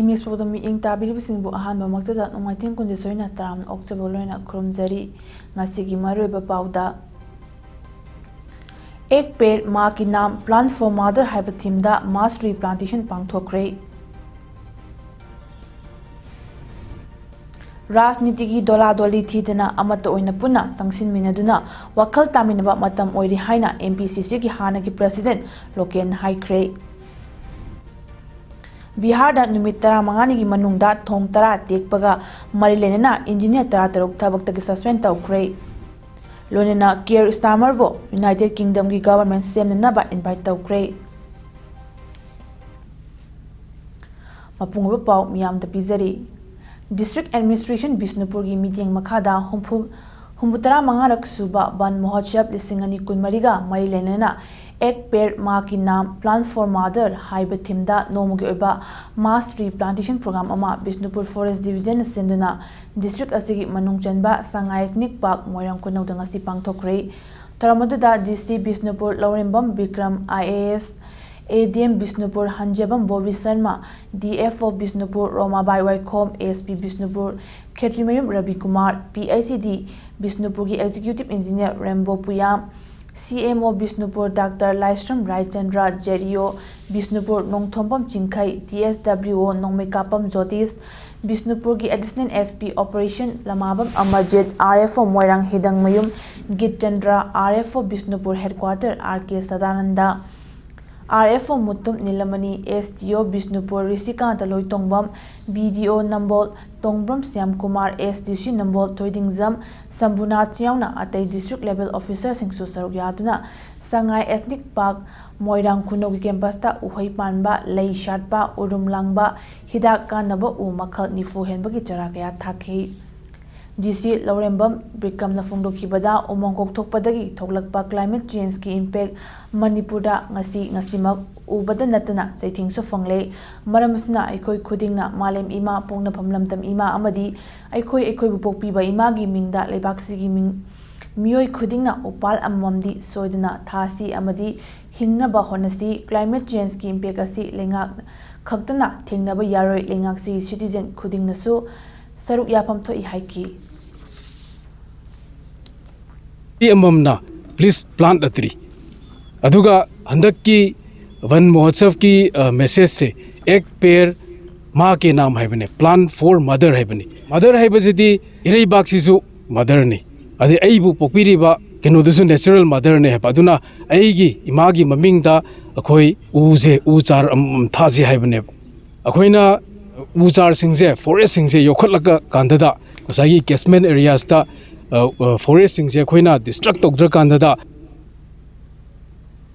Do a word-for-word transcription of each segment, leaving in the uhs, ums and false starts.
Image ꯄꯥꯎꯗꯝ ꯃꯤꯠꯌꯦꯡ ꯇꯥꯕꯤꯔꯤꯕꯁꯤꯡꯕꯨ ꯑꯍꯥꯟꯕꯃꯛꯇꯗ ꯅꯣꯡꯃꯥꯏꯊꯦꯝ ꯀꯨꯟꯖ ꯁꯣꯏꯅ ꯇꯔꯥꯝꯅ ꯑꯣꯛꯆꯕ ꯂꯣꯏꯅ ꯈꯨꯔꯨꯝꯖꯔꯤ꯫ ꯉꯁꯤꯒꯤ ꯃꯔꯨꯑꯣꯏꯕ ꯄꯥꯎꯗ, ꯑꯦꯛ ꯄꯦꯔ ꯃꯥ ꯀꯤ ꯅꯥꯝ ꯄ꯭ꯂꯥꯟ ꯐꯣꯔ ꯃꯥꯗꯔ ꯍꯥꯏꯕ ꯊꯤꯝꯗ ꯃꯥꯁ ꯔꯤꯄ꯭ꯂꯥꯟꯇꯦꯁꯟ ꯄꯥꯡꯊꯣꯛꯈ꯭ꯔꯦ꯫ ꯔꯥꯖꯅꯤꯇꯤꯒꯤ ꯗꯣꯂꯥꯗꯣꯂꯤ ꯊꯤꯗꯅ ꯑꯃꯠꯇ ꯑꯣꯏꯅ ꯄꯨꯟꯅ ꯆꯪꯁꯤꯟꯃꯤꯟꯅꯗꯨꯅ ꯋꯥꯈꯜ ꯇꯥꯃꯤꯟꯅꯕ ꯃꯇꯝ ꯑꯣꯏꯔꯦ ꯍꯥꯏꯅ ꯑꯦꯝ ꯄꯤ ꯁꯤ ꯁꯤꯒꯤ ꯍꯥꯟꯅꯒꯤ ꯄ꯭ꯔꯁꯤꯗꯦꯟ ꯂꯣꯀꯦꯟ ꯍꯥꯏꯈ꯭ꯔꯦ꯫ ꯕꯤꯍꯥꯔꯗ ꯅꯨꯃꯤꯠ ꯇꯔꯥꯃꯉꯥꯅꯤꯒꯤ ꯃꯅꯨꯡꯗ ꯊꯣꯡ ꯇꯔꯥ ꯇꯦꯛꯄꯒ ꯃꯔꯤ ꯂꯩꯅꯅ ꯏꯟꯖꯤꯅꯤꯌꯔ ꯇꯔꯥꯇꯔꯨꯛ ꯊꯕꯛꯇꯒꯤ ꯁꯁꯄꯦꯟ ꯇꯧꯈ꯭ꯔꯦ꯫ ꯂꯣꯏꯅꯅ ꯀꯤꯌꯔ ꯁ꯭ꯇꯥꯔꯃꯔꯕꯨ ꯌꯨꯅꯥꯏꯇꯦꯗ ꯀꯤꯡꯗꯝꯒꯤ ꯒꯚꯔꯟꯃꯦꯟꯠ ꯁꯦꯝꯅꯅꯕ ꯏꯟꯚꯥꯏꯠ ꯇꯧꯈ꯭ꯔꯦ꯫ ꯃꯄꯨꯡ ꯑꯣꯏꯕ ꯄꯥꯎ ꯃꯤꯌꯥꯝꯗ ꯄꯤꯖꯔꯤ꯫ ꯗꯤꯁꯇ꯭ꯔꯤꯛ ꯑꯦꯗꯃꯤꯅꯤꯁꯇ꯭ꯔꯦꯁꯟ ꯕꯤꯁꯅꯨꯄꯨꯔꯒꯤ ꯃꯤꯠꯌꯦꯡ ꯃꯈꯥꯗ ꯍꯨꯝꯐꯨ, ꯍꯨꯝꯐꯨ ꯇꯔꯥ ꯃꯉꯥꯔꯛ ꯁꯨꯕ ꯕꯟ ꯃꯍꯣꯠꯁꯕ ꯂꯤꯁꯤꯡ ꯑꯅꯤ ꯀꯨꯟꯃꯔꯤꯒ ꯃꯔꯤ ꯂꯩꯅꯅ ꯑꯦꯛ ꯄꯦꯔ ꯃꯥ ꯀꯤ ꯅꯥꯝ ꯄ꯭ꯂꯥꯟ ꯐꯣꯔ ꯃꯥꯗꯔ ꯍꯥꯏꯕ ꯊꯤꯝꯗ ꯅꯣꯡꯃꯒꯤ ꯑꯣꯏꯕ ꯃꯥꯁ ꯔꯤꯄ꯭ꯂꯥꯟꯇꯦꯁꯟ ꯄ꯭ꯔꯣꯒ꯭ꯔꯥꯝ ꯑꯃ ꯕꯤꯁꯅꯨꯄꯨꯔ ꯐꯣꯔꯦꯁ ꯗꯤꯕꯤꯖꯟꯅ ꯁꯤꯟꯗꯨꯅ ꯗꯤꯁꯇ꯭ꯔꯤꯛ ꯑꯁꯤꯒꯤ ꯃꯅꯨꯡ ꯆꯟꯕ ꯁꯉꯥꯏ ꯏꯊꯅꯤꯛ ꯄꯥꯔꯛ ꯃꯣꯏꯔꯥꯡ ꯈꯨꯅꯧꯗ ꯉꯁꯤ ꯄꯥꯡꯊꯣꯛꯈ꯭ꯔꯦ꯫ ꯊꯧꯔꯝ ꯑꯗꯨꯗ D C Bishnupur Laurembam Bikram I A S, A D M Bishnupur Hanjabam Bobi Sarma, D F O Bishnupur Romabai Waikhom, S P Bishnupur Khetrimayum Rabikumar, P H E D ꯕꯤꯁꯅꯨꯄꯨꯔꯒꯤ executive engineer Rembo Puyam, C M O Bishnupur doctor Laishram Raichandra, Z E O Bishnupur Nongthombam Chingkhei, T S W O Nongmeikapam Jotish, ꯕꯤꯁꯅꯨꯄꯨꯔꯒꯤ additional S P operation Lamabam Amarjit, R F O Moirang Hidangmayum Gitchandra, R F O Bishnupur headquarter R K Sadananda, R F O Mutum ꯅꯤꯂꯃꯅꯤ, S D ꯑꯣ ꯕꯤꯁꯅꯨꯄꯨꯔ ꯔꯤꯁꯤꯀꯥꯟꯇ ꯂꯣꯏꯇꯣꯡꯕꯝ, B ꯗꯤ ꯑꯣ ꯅꯝꯕꯣꯜ ꯇꯣꯡꯕ꯭ꯔꯝ Shyamkumar, S D ꯁꯤ ꯅꯝꯕꯣꯜ ꯊꯣꯏꯗꯤꯡꯖꯝ ꯁꯝꯕꯨꯅꯥꯊ ꯌꯥꯎꯅ ꯑꯇꯩ district level ꯑꯣꯐꯤꯁꯔꯁꯤꯡꯁꯨ ꯁꯔꯨꯛ ꯌꯥꯗꯨꯅ ꯁꯉꯥꯏ ethnic park ꯃꯣꯏꯔꯥꯡ ꯈꯨꯅꯧꯒꯤ ꯀꯦꯝꯄꯁꯇ ꯎꯍꯩ ꯄꯥꯟꯕ, ꯂꯩ ꯁꯥꯠꯄ, ꯎꯔꯨꯝ ꯂꯥꯡꯕ, ꯍꯤꯗꯥꯛ ꯀꯥꯟꯅꯕ ꯎ ꯃꯈꯜ ꯅꯤꯐꯨ ꯍꯦꯟꯕꯒꯤ ꯆꯔꯥ ꯀꯌꯥ ꯊꯥꯈꯤ꯫ ꯗꯤ ꯁꯤ ꯂꯧꯔꯦꯝꯕꯝ ꯕꯤꯀ꯭ꯔꯝꯅ ꯐꯣꯡꯗꯣꯛꯈꯤꯕꯗ, ꯎꯃꯪ ꯀꯣꯛꯊꯣꯛꯄꯗꯒꯤ ꯊꯣꯛꯂꯛꯄ climate changeꯀꯤ impact ꯃꯅꯤꯄꯨꯔꯗ ꯉꯁꯤ, ꯉꯁꯤꯃꯛ ꯎꯕꯗ ꯅꯠꯇꯅ ꯆꯩꯊꯦꯡꯁꯨ ꯐꯪꯂꯦ꯫ ꯃꯔꯝ ꯑꯁꯤꯅ ꯑꯩꯈꯣꯏ ꯈꯨꯗꯤꯡꯅ ꯃꯥꯂꯦꯝ ꯏꯃꯥ, ꯄꯣꯛꯅꯐꯝ ꯂꯝꯗꯝ ꯏꯃꯥ ꯑꯃꯗꯤ ꯑꯩꯈꯣꯏ ꯑꯩꯈꯣꯏꯕꯨ ꯄꯣꯛꯄꯤꯕ ꯏꯃꯥꯒꯤ ꯃꯤꯡꯗ ꯂꯩꯕꯥꯛꯁꯤꯒꯤ ꯃꯤꯡ, ꯃꯤꯑꯣꯏ ꯈꯨꯗꯤꯡꯅ ꯎꯄꯥꯜ ꯑꯃꯃꯝꯗꯤ ꯁꯣꯏꯗꯅ ꯊꯥꯁꯤ ꯑꯃꯗꯤ ꯍꯤꯡꯅꯕ ꯍꯣꯠꯅꯁꯤ꯫ Climate changeꯀꯤ impact ꯑꯁꯤ ꯂꯩꯉꯥꯛ ꯈꯛꯇꯅ ꯊꯦꯡꯅꯕ ꯌꯥꯔꯣꯏ, ꯂꯩꯉꯥꯛꯁꯤ citizen ꯈꯨꯗꯤꯡꯅꯁꯨ ꯁꯔꯨꯛ ꯌꯥꯐꯝ ꯊꯣꯛꯏ ꯍꯥꯏꯈꯤ꯫ ꯃꯤ ꯑꯃꯃꯝꯅ please plant a tree꯫ ꯑꯗꯨꯒ ꯍꯟꯗꯛꯀꯤ वन महोत्सवꯀꯤ, ꯑ, messageꯁꯦ "एक पेड़ माँ के नाम" ꯍꯥꯏꯕꯅꯦ, "Plant for Mother" ꯍꯥꯏꯕꯅꯤ꯫ Mother ꯍꯥꯏꯕꯁꯤꯗꯤ ꯏꯔꯩꯕꯥꯛꯁꯤꯁꯨ motherꯅꯤ, ꯑꯗꯩ ꯑꯩꯕꯨ ꯄꯣꯛꯄꯤꯔꯤꯕ ꯀꯩꯅꯣꯗꯨꯁꯨ natural motherꯅꯤ ꯍꯥꯏꯕ꯫ ꯑꯗꯨꯅ ꯑꯩꯒꯤ ꯏꯃꯥꯒꯤ ꯃꯃꯤꯡꯗ ꯑꯩꯈꯣꯏ ꯎꯁꯦ, ꯎ ꯆꯥꯔ ꯑꯃꯃꯝ ꯊꯥꯁꯤ ꯍꯥꯏꯕꯅꯦꯕ꯫ ꯑꯩꯈꯣꯏꯅ ꯎ ꯆꯥꯔꯁꯤꯡꯁꯦ, forestꯁꯤꯡꯁꯦ ꯌꯣꯛꯈꯠꯂꯛꯄ ꯀꯥꯟꯗꯗ, ꯉꯁꯥꯏꯒꯤ catchment areasꯇ, ꯑ, ꯑ, forestꯁꯤꯡꯁꯦ ꯑꯩꯈꯣꯏꯅ destruct ꯇꯧꯗ꯭ꯔꯀꯥꯟꯗꯗ,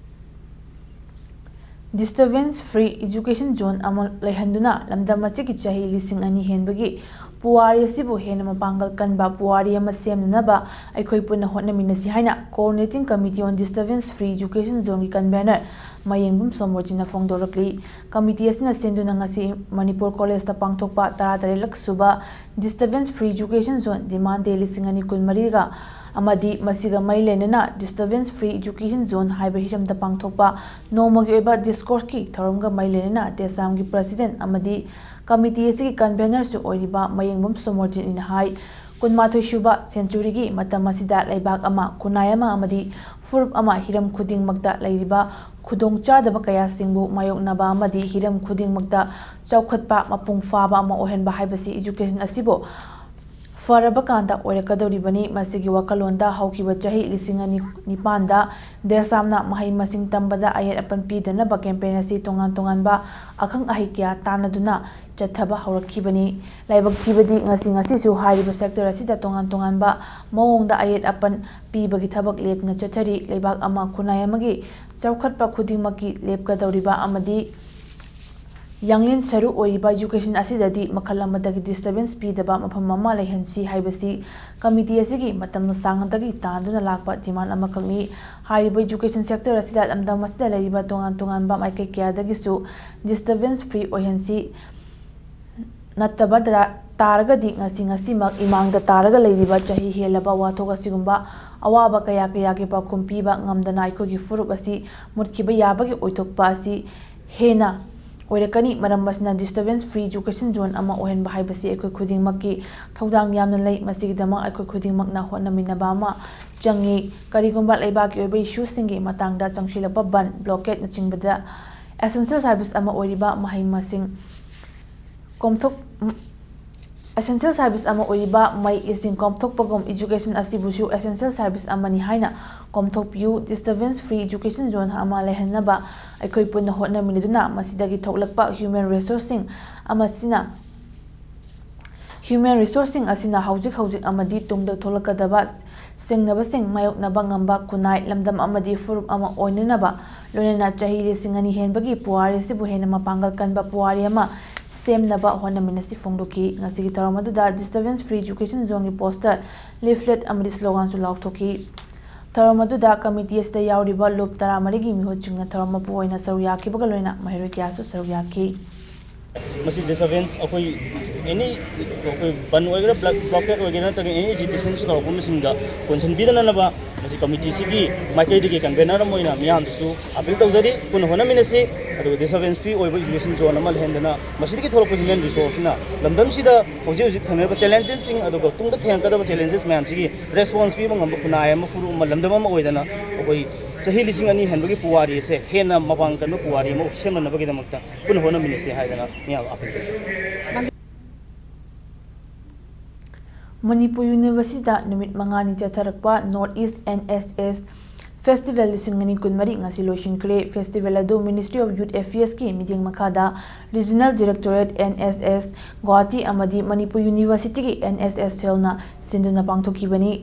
Disturbance free education zone ꯑꯃ ꯂꯩꯍꯟꯗꯨꯅ ꯂꯝꯗꯝ ꯑꯁꯤꯒꯤ ꯆꯍꯤ ꯂꯤꯁꯤꯡ ꯑꯅꯤ ꯍꯦꯟꯕꯒꯤ ꯄꯨꯋꯥꯔꯤ ꯑꯁꯤꯕꯨ ꯍꯦꯟꯅ ꯃꯄꯥꯡꯒꯜ ꯀꯟꯕ ꯄꯨꯋꯥꯔꯤ ꯑꯃ ꯁꯦꯝꯅꯅꯕ ꯑꯩꯈꯣꯏ ꯄꯨꯟꯅ ꯍꯣꯠꯅꯃꯤꯟꯅꯁꯤ ꯍꯥꯏꯅ Coordinating Committee on Disturbance Free Education Zoneꯒꯤ convener Mayengbam ꯁꯣꯃꯣꯔꯖꯤꯠꯅ ꯐꯣꯡꯗꯣꯔꯛꯂꯤ꯫ Committee ꯑꯁꯤꯅ ꯁꯤꯟꯗꯨꯅ ꯉꯁꯤ ꯃꯅꯤꯄꯨꯔ ꯀꯣꯂꯦꯖꯇ ꯄꯥꯡꯊꯣꯛꯄ ꯇꯔꯥꯇꯔꯦꯠꯂꯛ ꯁꯨꯕ Disturbance Free Education Zone Demand Day ꯂꯤꯁꯤꯡ ꯑꯅꯤ ꯀꯨꯟꯃꯔꯤꯒ ꯑꯃꯗꯤ ꯃꯁꯤꯒ ꯃꯔꯤ ꯂꯩꯅꯅ Disturbance Free Education Zone ꯍꯥꯏꯕ ꯍꯤꯔꯝꯗ ꯄꯥꯡꯊꯣꯛꯄ ꯅꯣꯡꯃꯒꯤ ꯑꯣꯏꯕ discourseꯀꯤ ꯊꯧꯔꯝꯒ ꯃꯔꯤ ꯂꯩꯅꯅ DESAMꯒꯤ president ꯑꯃꯗꯤ committee ꯑꯁꯤꯒꯤ convenerꯁꯨ ꯑꯣꯏꯔꯤꯕ ꯃꯌꯦꯡꯕꯝ ꯁꯣꯃꯣꯔꯖꯤꯠꯅ ꯍꯥꯏ, ꯀꯨꯟꯃꯥꯊꯣꯏ ꯁꯨꯕ centuryꯒꯤ ꯃꯇꯝ ꯑꯁꯤꯗ ꯂꯩꯕꯥꯛ ꯑꯃ, ꯈꯨꯟꯅꯥꯏ ꯑꯃ ꯑꯃꯗꯤ ꯐꯨꯔꯨꯞ ꯑꯃ ꯍꯤꯔꯝ ꯈꯨꯗꯤꯡꯃꯛꯇ ꯂꯩꯔꯤꯕ ꯈꯨꯗꯣꯡꯆꯥꯗꯕ ꯀꯌꯥꯁꯤꯡꯕꯨ ꯃꯥꯌꯣꯛꯅꯕ ꯑꯃꯗꯤ ꯍꯤꯔꯝ ꯈꯨꯗꯤꯡꯃꯛꯇ ꯆꯥꯎꯈꯠꯄ ꯃꯄꯨꯡ ꯐꯥꯕ ꯑꯃ ꯑꯣꯏꯍꯟꯕ ꯍꯥꯏꯕꯁꯤ education ꯑꯁꯤꯕꯨ ꯐꯔꯕ ꯀꯥꯟꯗ ꯑꯣꯏꯔꯛꯀꯗꯧꯔꯤꯕꯅꯤ꯫ ꯃꯁꯤꯒꯤ ꯋꯥꯈꯜꯂꯣꯟꯗ ꯍꯧꯈꯤꯕ ꯆꯍꯤ ꯂꯤꯁꯤꯡ ꯑꯅꯤ ꯅꯤꯄꯥꯟꯗ DESAMꯅ ꯃꯍꯩ ꯃꯁꯤꯡ ꯇꯝꯕꯗ ꯑꯌꯦꯠ ꯑꯄꯟ ꯄꯤꯗꯅꯕ campaign ꯑꯁꯤ ꯇꯣꯉꯥꯟ ꯇꯣꯉꯥꯟꯕ ꯑꯈꯪ ꯑꯍꯩ ꯀꯌꯥ ꯇꯥꯟꯅꯗꯨꯅ ꯆꯠꯊꯕ ꯍꯧꯔꯛꯈꯤꯕꯅꯤ꯫ ꯂꯥꯏꯕꯛ ꯊꯤꯕꯗꯤ ꯉꯁꯤ ꯉꯁꯤꯁꯨ ꯍꯥꯏꯔꯤꯕ sector ꯑꯁꯤꯗ ꯇꯣꯉꯥꯟ ꯇꯣꯉꯥꯟꯕ ꯃꯑꯣꯡꯗ ꯑꯌꯦꯠ ꯑꯄꯟ ꯄꯤꯕꯒꯤ ꯊꯕꯛ ꯂꯦꯞꯇꯅ ꯆꯠꯊꯔꯤ꯫ ꯂꯩꯕꯥꯛ ꯑꯃ, ꯈꯨꯟꯅꯥꯏ ꯑꯃꯒꯤ ꯆꯥꯎꯈꯠꯄ ꯈꯨꯗꯤꯡꯃꯛꯀꯤ ꯂꯦꯞꯀꯗꯧꯔꯤꯕ ꯑꯃꯗꯤ ꯌꯥꯡꯂꯦꯟ ꯁꯔꯨ ꯑꯣꯏꯔꯤꯕ education ꯑꯁꯤꯗꯗꯤ ꯃꯈꯜ ꯑꯃꯠꯇꯒꯤ disturbance ꯄꯤꯗꯕ ꯃꯐꯝ ꯑꯃ ꯂꯩꯍꯟꯁꯤ ꯍꯥꯏꯕꯁꯤ committee ꯑꯁꯤꯒꯤ ꯃꯇꯝ ꯁꯥꯡꯅꯗꯒꯤ ꯇꯥꯟꯗꯨꯅ ꯂꯥꯛꯄ demand ꯑꯃꯈꯛꯅꯤ꯫ ꯍꯥꯏꯔꯤꯕ education sector ꯑꯁꯤꯗ ꯂꯝꯗꯝ ꯑꯁꯤꯗ ꯂꯩꯔꯤꯕ ꯇꯣꯉꯥꯟ ꯇꯣꯉꯥꯟꯕ ꯃꯥꯏꯀꯩ ꯀꯌꯥꯗꯒꯤꯁꯨ disturbance free ꯑꯣꯏꯍꯟꯁꯤ ꯅꯠꯇꯕꯗ ꯇꯥꯔꯒꯗꯤ ꯉꯁꯤ ꯉꯁꯤꯃꯛ ꯏꯃꯥꯡꯗ ꯇꯥꯔꯒ ꯂꯩꯔꯤꯕ ꯆꯍꯤ ꯍꯦꯜꯂꯕ ꯋꯥꯊꯣꯛ ꯑꯁꯤꯒꯨꯝꯕ ꯑꯋꯥꯕ ꯀꯌꯥ ꯀꯌꯥꯒꯤ ꯄꯥꯎꯈꯨꯝ ꯄꯤꯕ ꯉꯝꯗꯅ ꯑꯩꯈꯣꯏꯒꯤ ꯐꯨꯔꯨꯞ ꯑꯁꯤ ꯃꯨꯠꯈꯤꯕ ꯌꯥꯕꯒꯤ ꯑꯣꯏꯊꯣꯛꯄ ꯑꯁꯤ ꯍꯦꯟꯅ ꯑꯣꯏꯔꯛꯀꯅꯤ꯫ ꯃꯔꯝ ꯑꯁꯤꯅ disturbance free education zone ꯑꯃ ꯑꯣꯏꯍꯟꯕ ꯍꯥꯏꯕꯁꯤ ꯑꯩꯈꯣꯏ ꯈꯨꯗꯤꯡꯃꯛꯀꯤ ꯊꯧꯗꯥꯡ ꯌꯥꯝꯅ ꯂꯩ꯫ ꯃꯁꯤꯒꯤꯗꯃꯛ ꯑꯩꯈꯣꯏ ꯈꯨꯗꯤꯡꯃꯛꯅ ꯍꯣꯠꯅꯃꯤꯟꯅꯕ ꯑꯃ ꯆꯪꯉꯤ꯫ ꯀꯔꯤꯒꯨꯝꯕ ꯂꯩꯕꯥꯛꯀꯤ ꯑꯣꯏꯕ issueꯁꯤꯡꯒꯤ ꯃꯇꯥꯡꯗ ꯆꯪꯁꯤꯜꯂꯛꯄ ꯕꯟ, blockadeꯅꯆꯤꯡꯕꯗ essential service ꯑꯃ ꯑꯣꯏꯔꯤꯕ ꯃꯍꯩ ꯃꯁꯤꯡ ꯀꯣꯝꯊꯣꯛ-, essential service ꯑꯃ ꯑꯣꯏꯔꯤꯕ ꯃꯩ, ꯏꯁꯤꯡ ꯀꯣꯝꯊꯣꯛꯄꯒꯨꯝ education ꯑꯁꯤꯕꯨꯁꯨ essential service ꯑꯃꯅꯤ ꯍꯥꯏꯅ ꯀꯣꯝꯊꯣꯛꯄꯤꯌꯨ꯫ Disturbance free education zone ꯑꯃ ꯂꯩꯍꯟꯅꯕ ꯑꯩꯈꯣꯏ ꯄꯨꯟꯅ ꯍꯣꯠꯅꯃꯤꯟꯅꯗꯨꯅ ꯃꯁꯤꯗꯒꯤ ꯊꯣꯛꯂꯛꯄ human resourceꯁꯤꯡ ꯑꯃꯁꯤꯅ, human resourceꯁꯤꯡ ꯑꯁꯤꯅ ꯍꯧꯖꯤꯛ ꯍꯧꯖꯤꯛ ꯑꯃꯗꯤ ꯇꯨꯡꯗ ꯊꯣꯛꯂꯛꯀꯗꯕ ꯁꯤꯡꯅꯕꯁꯤꯡ ꯃꯥꯌꯣꯛꯅꯕ ꯉꯝꯕ ꯈꯨꯟꯅꯥꯏ, ꯂꯝꯗꯝ ꯑꯃꯗꯤ ꯐꯨꯔꯨꯞ ꯑꯃ ꯑꯣꯏꯅꯅꯕ, ꯂꯣꯏꯅꯅ ꯆꯍꯤ ꯂꯤꯁꯤꯡ ꯑꯅꯤ ꯍꯦꯟꯕꯒꯤ ꯄꯨꯋꯥꯔꯤ ꯑꯁꯤꯕꯨ ꯍꯦꯟꯅ ꯃꯄꯥꯡꯒꯜ ꯀꯟꯕ ꯄꯨꯋꯥꯔꯤ ꯑꯃ ꯁꯦꯝꯅꯕ ꯍꯣꯠꯅꯃꯤꯟꯅꯁꯤ ꯐꯣꯡꯗꯣꯛꯈꯤ꯫ ꯉꯁꯤꯒꯤ ꯊꯧꯔꯝ ꯑꯗꯨꯗ disturbance free education zoneꯒꯤ poster, leaflet ꯑꯃꯗꯤ sloganꯁꯨ ꯂꯥꯎꯊꯣꯛꯈꯤ꯫ ꯊꯧꯔꯝ ꯑꯗꯨꯗ committee ꯑꯁꯤꯗ ꯌꯥꯎꯔꯤꯕ ꯂꯨꯞ ꯇꯔꯥꯃꯔꯤꯒꯤ ꯃꯤꯍꯨꯠꯁꯤꯡꯅ ꯊꯧꯔꯝ ꯃꯄꯨ ꯑꯣꯏꯅ ꯁꯔꯨꯛ ꯌꯥꯈꯤꯕꯒ ꯂꯣꯏꯅꯅ ꯃꯍꯩꯔꯣꯏ ꯀꯌꯥꯁꯨ ꯁꯔꯨꯛ ꯌꯥꯈꯤ꯫ ꯃꯁꯤ disturbance ꯑꯩꯈꯣꯏ any ꯑꯩꯈꯣꯏ ꯕꯟ ꯑꯣꯏꯒꯦꯔꯥ, blockade ꯑꯣꯏꯒꯦꯔꯥ, ꯅꯠꯇ꯭ꯔꯒ any agitation ꯇꯧꯔꯛꯄ ꯃꯁꯤꯡꯗ ꯀꯣꯟꯁꯤꯟꯕꯤꯗꯅꯅꯕ ꯃꯁꯤ committeeꯁꯤꯒꯤ ꯃꯥꯏꯀꯩꯗꯒꯤ convener ꯑꯃ ꯑꯣꯏꯅ ꯃꯤꯌꯥꯝꯗꯁꯨ appeal ꯇꯧꯖꯔꯤ꯫ ꯄꯨꯟꯅ ꯍꯣꯠꯅꯃꯤꯟꯅꯁꯤ꯫ ꯑꯗꯨꯒ disturbance free ꯑꯣꯏꯕ education zone ꯑꯃ ꯂꯩꯍꯟꯗꯅ ꯃꯁꯤꯗꯒꯤ ꯊꯣꯛꯂꯛꯄ human resourceꯅ ꯂꯝꯗꯝꯁꯤꯗ ꯍꯧꯖꯤꯛ ꯍꯧꯖꯤꯛ ꯊꯦꯡꯅꯔꯤꯕ challengesꯁꯤꯡ, ꯑꯗꯨꯒ ꯇꯨꯡꯗ ꯊꯦꯡꯂꯛꯀꯗꯕ challenges ꯃꯌꯥꯝꯁꯤꯒꯤ response ꯄꯤꯕ ꯉꯝꯕ ꯈꯨꯟꯅꯥꯏ ꯑꯃ, ꯐꯨꯔꯨꯞ ꯑꯃ, ꯂꯝꯗꯝ ꯑꯃ ꯑꯣꯏꯗꯅ ꯑꯩꯈꯣꯏ ꯆꯍꯤ ꯂꯤꯁꯤꯡ ꯑꯅꯤ ꯍꯦꯟꯕꯒꯤ ꯄꯨꯋꯥꯔꯤ ꯑꯁꯦ ꯍꯦꯟꯅ ꯃꯄꯥꯡꯒꯜ ꯀꯟꯕ ꯄꯨꯋꯥꯔꯤ ꯑꯃ ꯁꯦꯝꯅꯅꯕꯒꯤꯗꯃꯛꯇ ꯄꯨꯟꯅ ꯍꯣꯠꯅꯃꯤꯟꯅꯁꯤ ꯍꯥꯏꯗꯅ ꯃꯤꯌꯥꯝ appeal ꯇꯧꯖꯔꯤ꯫ ꯃꯅꯤꯄꯨꯔ ꯌꯨꯅꯤꯚꯔꯁꯤꯇꯤꯗ ꯅꯨꯃꯤꯠ ꯃꯉꯥꯅꯤ ꯆꯠꯊꯔꯛꯄ North East NSS Festival ꯂꯤꯁꯤꯡ ꯑꯅꯤ ꯀꯨꯟꯃꯔꯤ ꯉꯁꯤ ꯂꯣꯏꯁꯤꯟꯈ꯭ꯔꯦ꯫ Festival ꯑꯗꯨ Ministry of Youth Affairsꯀꯤ ꯃꯤꯠꯌꯦꯡ ꯃꯈꯥꯗ Regional Directorate NSS ꯒꯨꯋꯥꯍꯥꯇꯤ ꯑꯃꯗꯤ ꯃꯅꯤꯄꯨꯔ ꯌꯨꯅꯤꯚꯔꯁꯤꯇꯤꯒꯤ NSS cellꯅ ꯁꯤꯟꯗꯨꯅ ꯄꯥꯡꯊꯣꯛꯈꯤꯕꯅꯤ꯫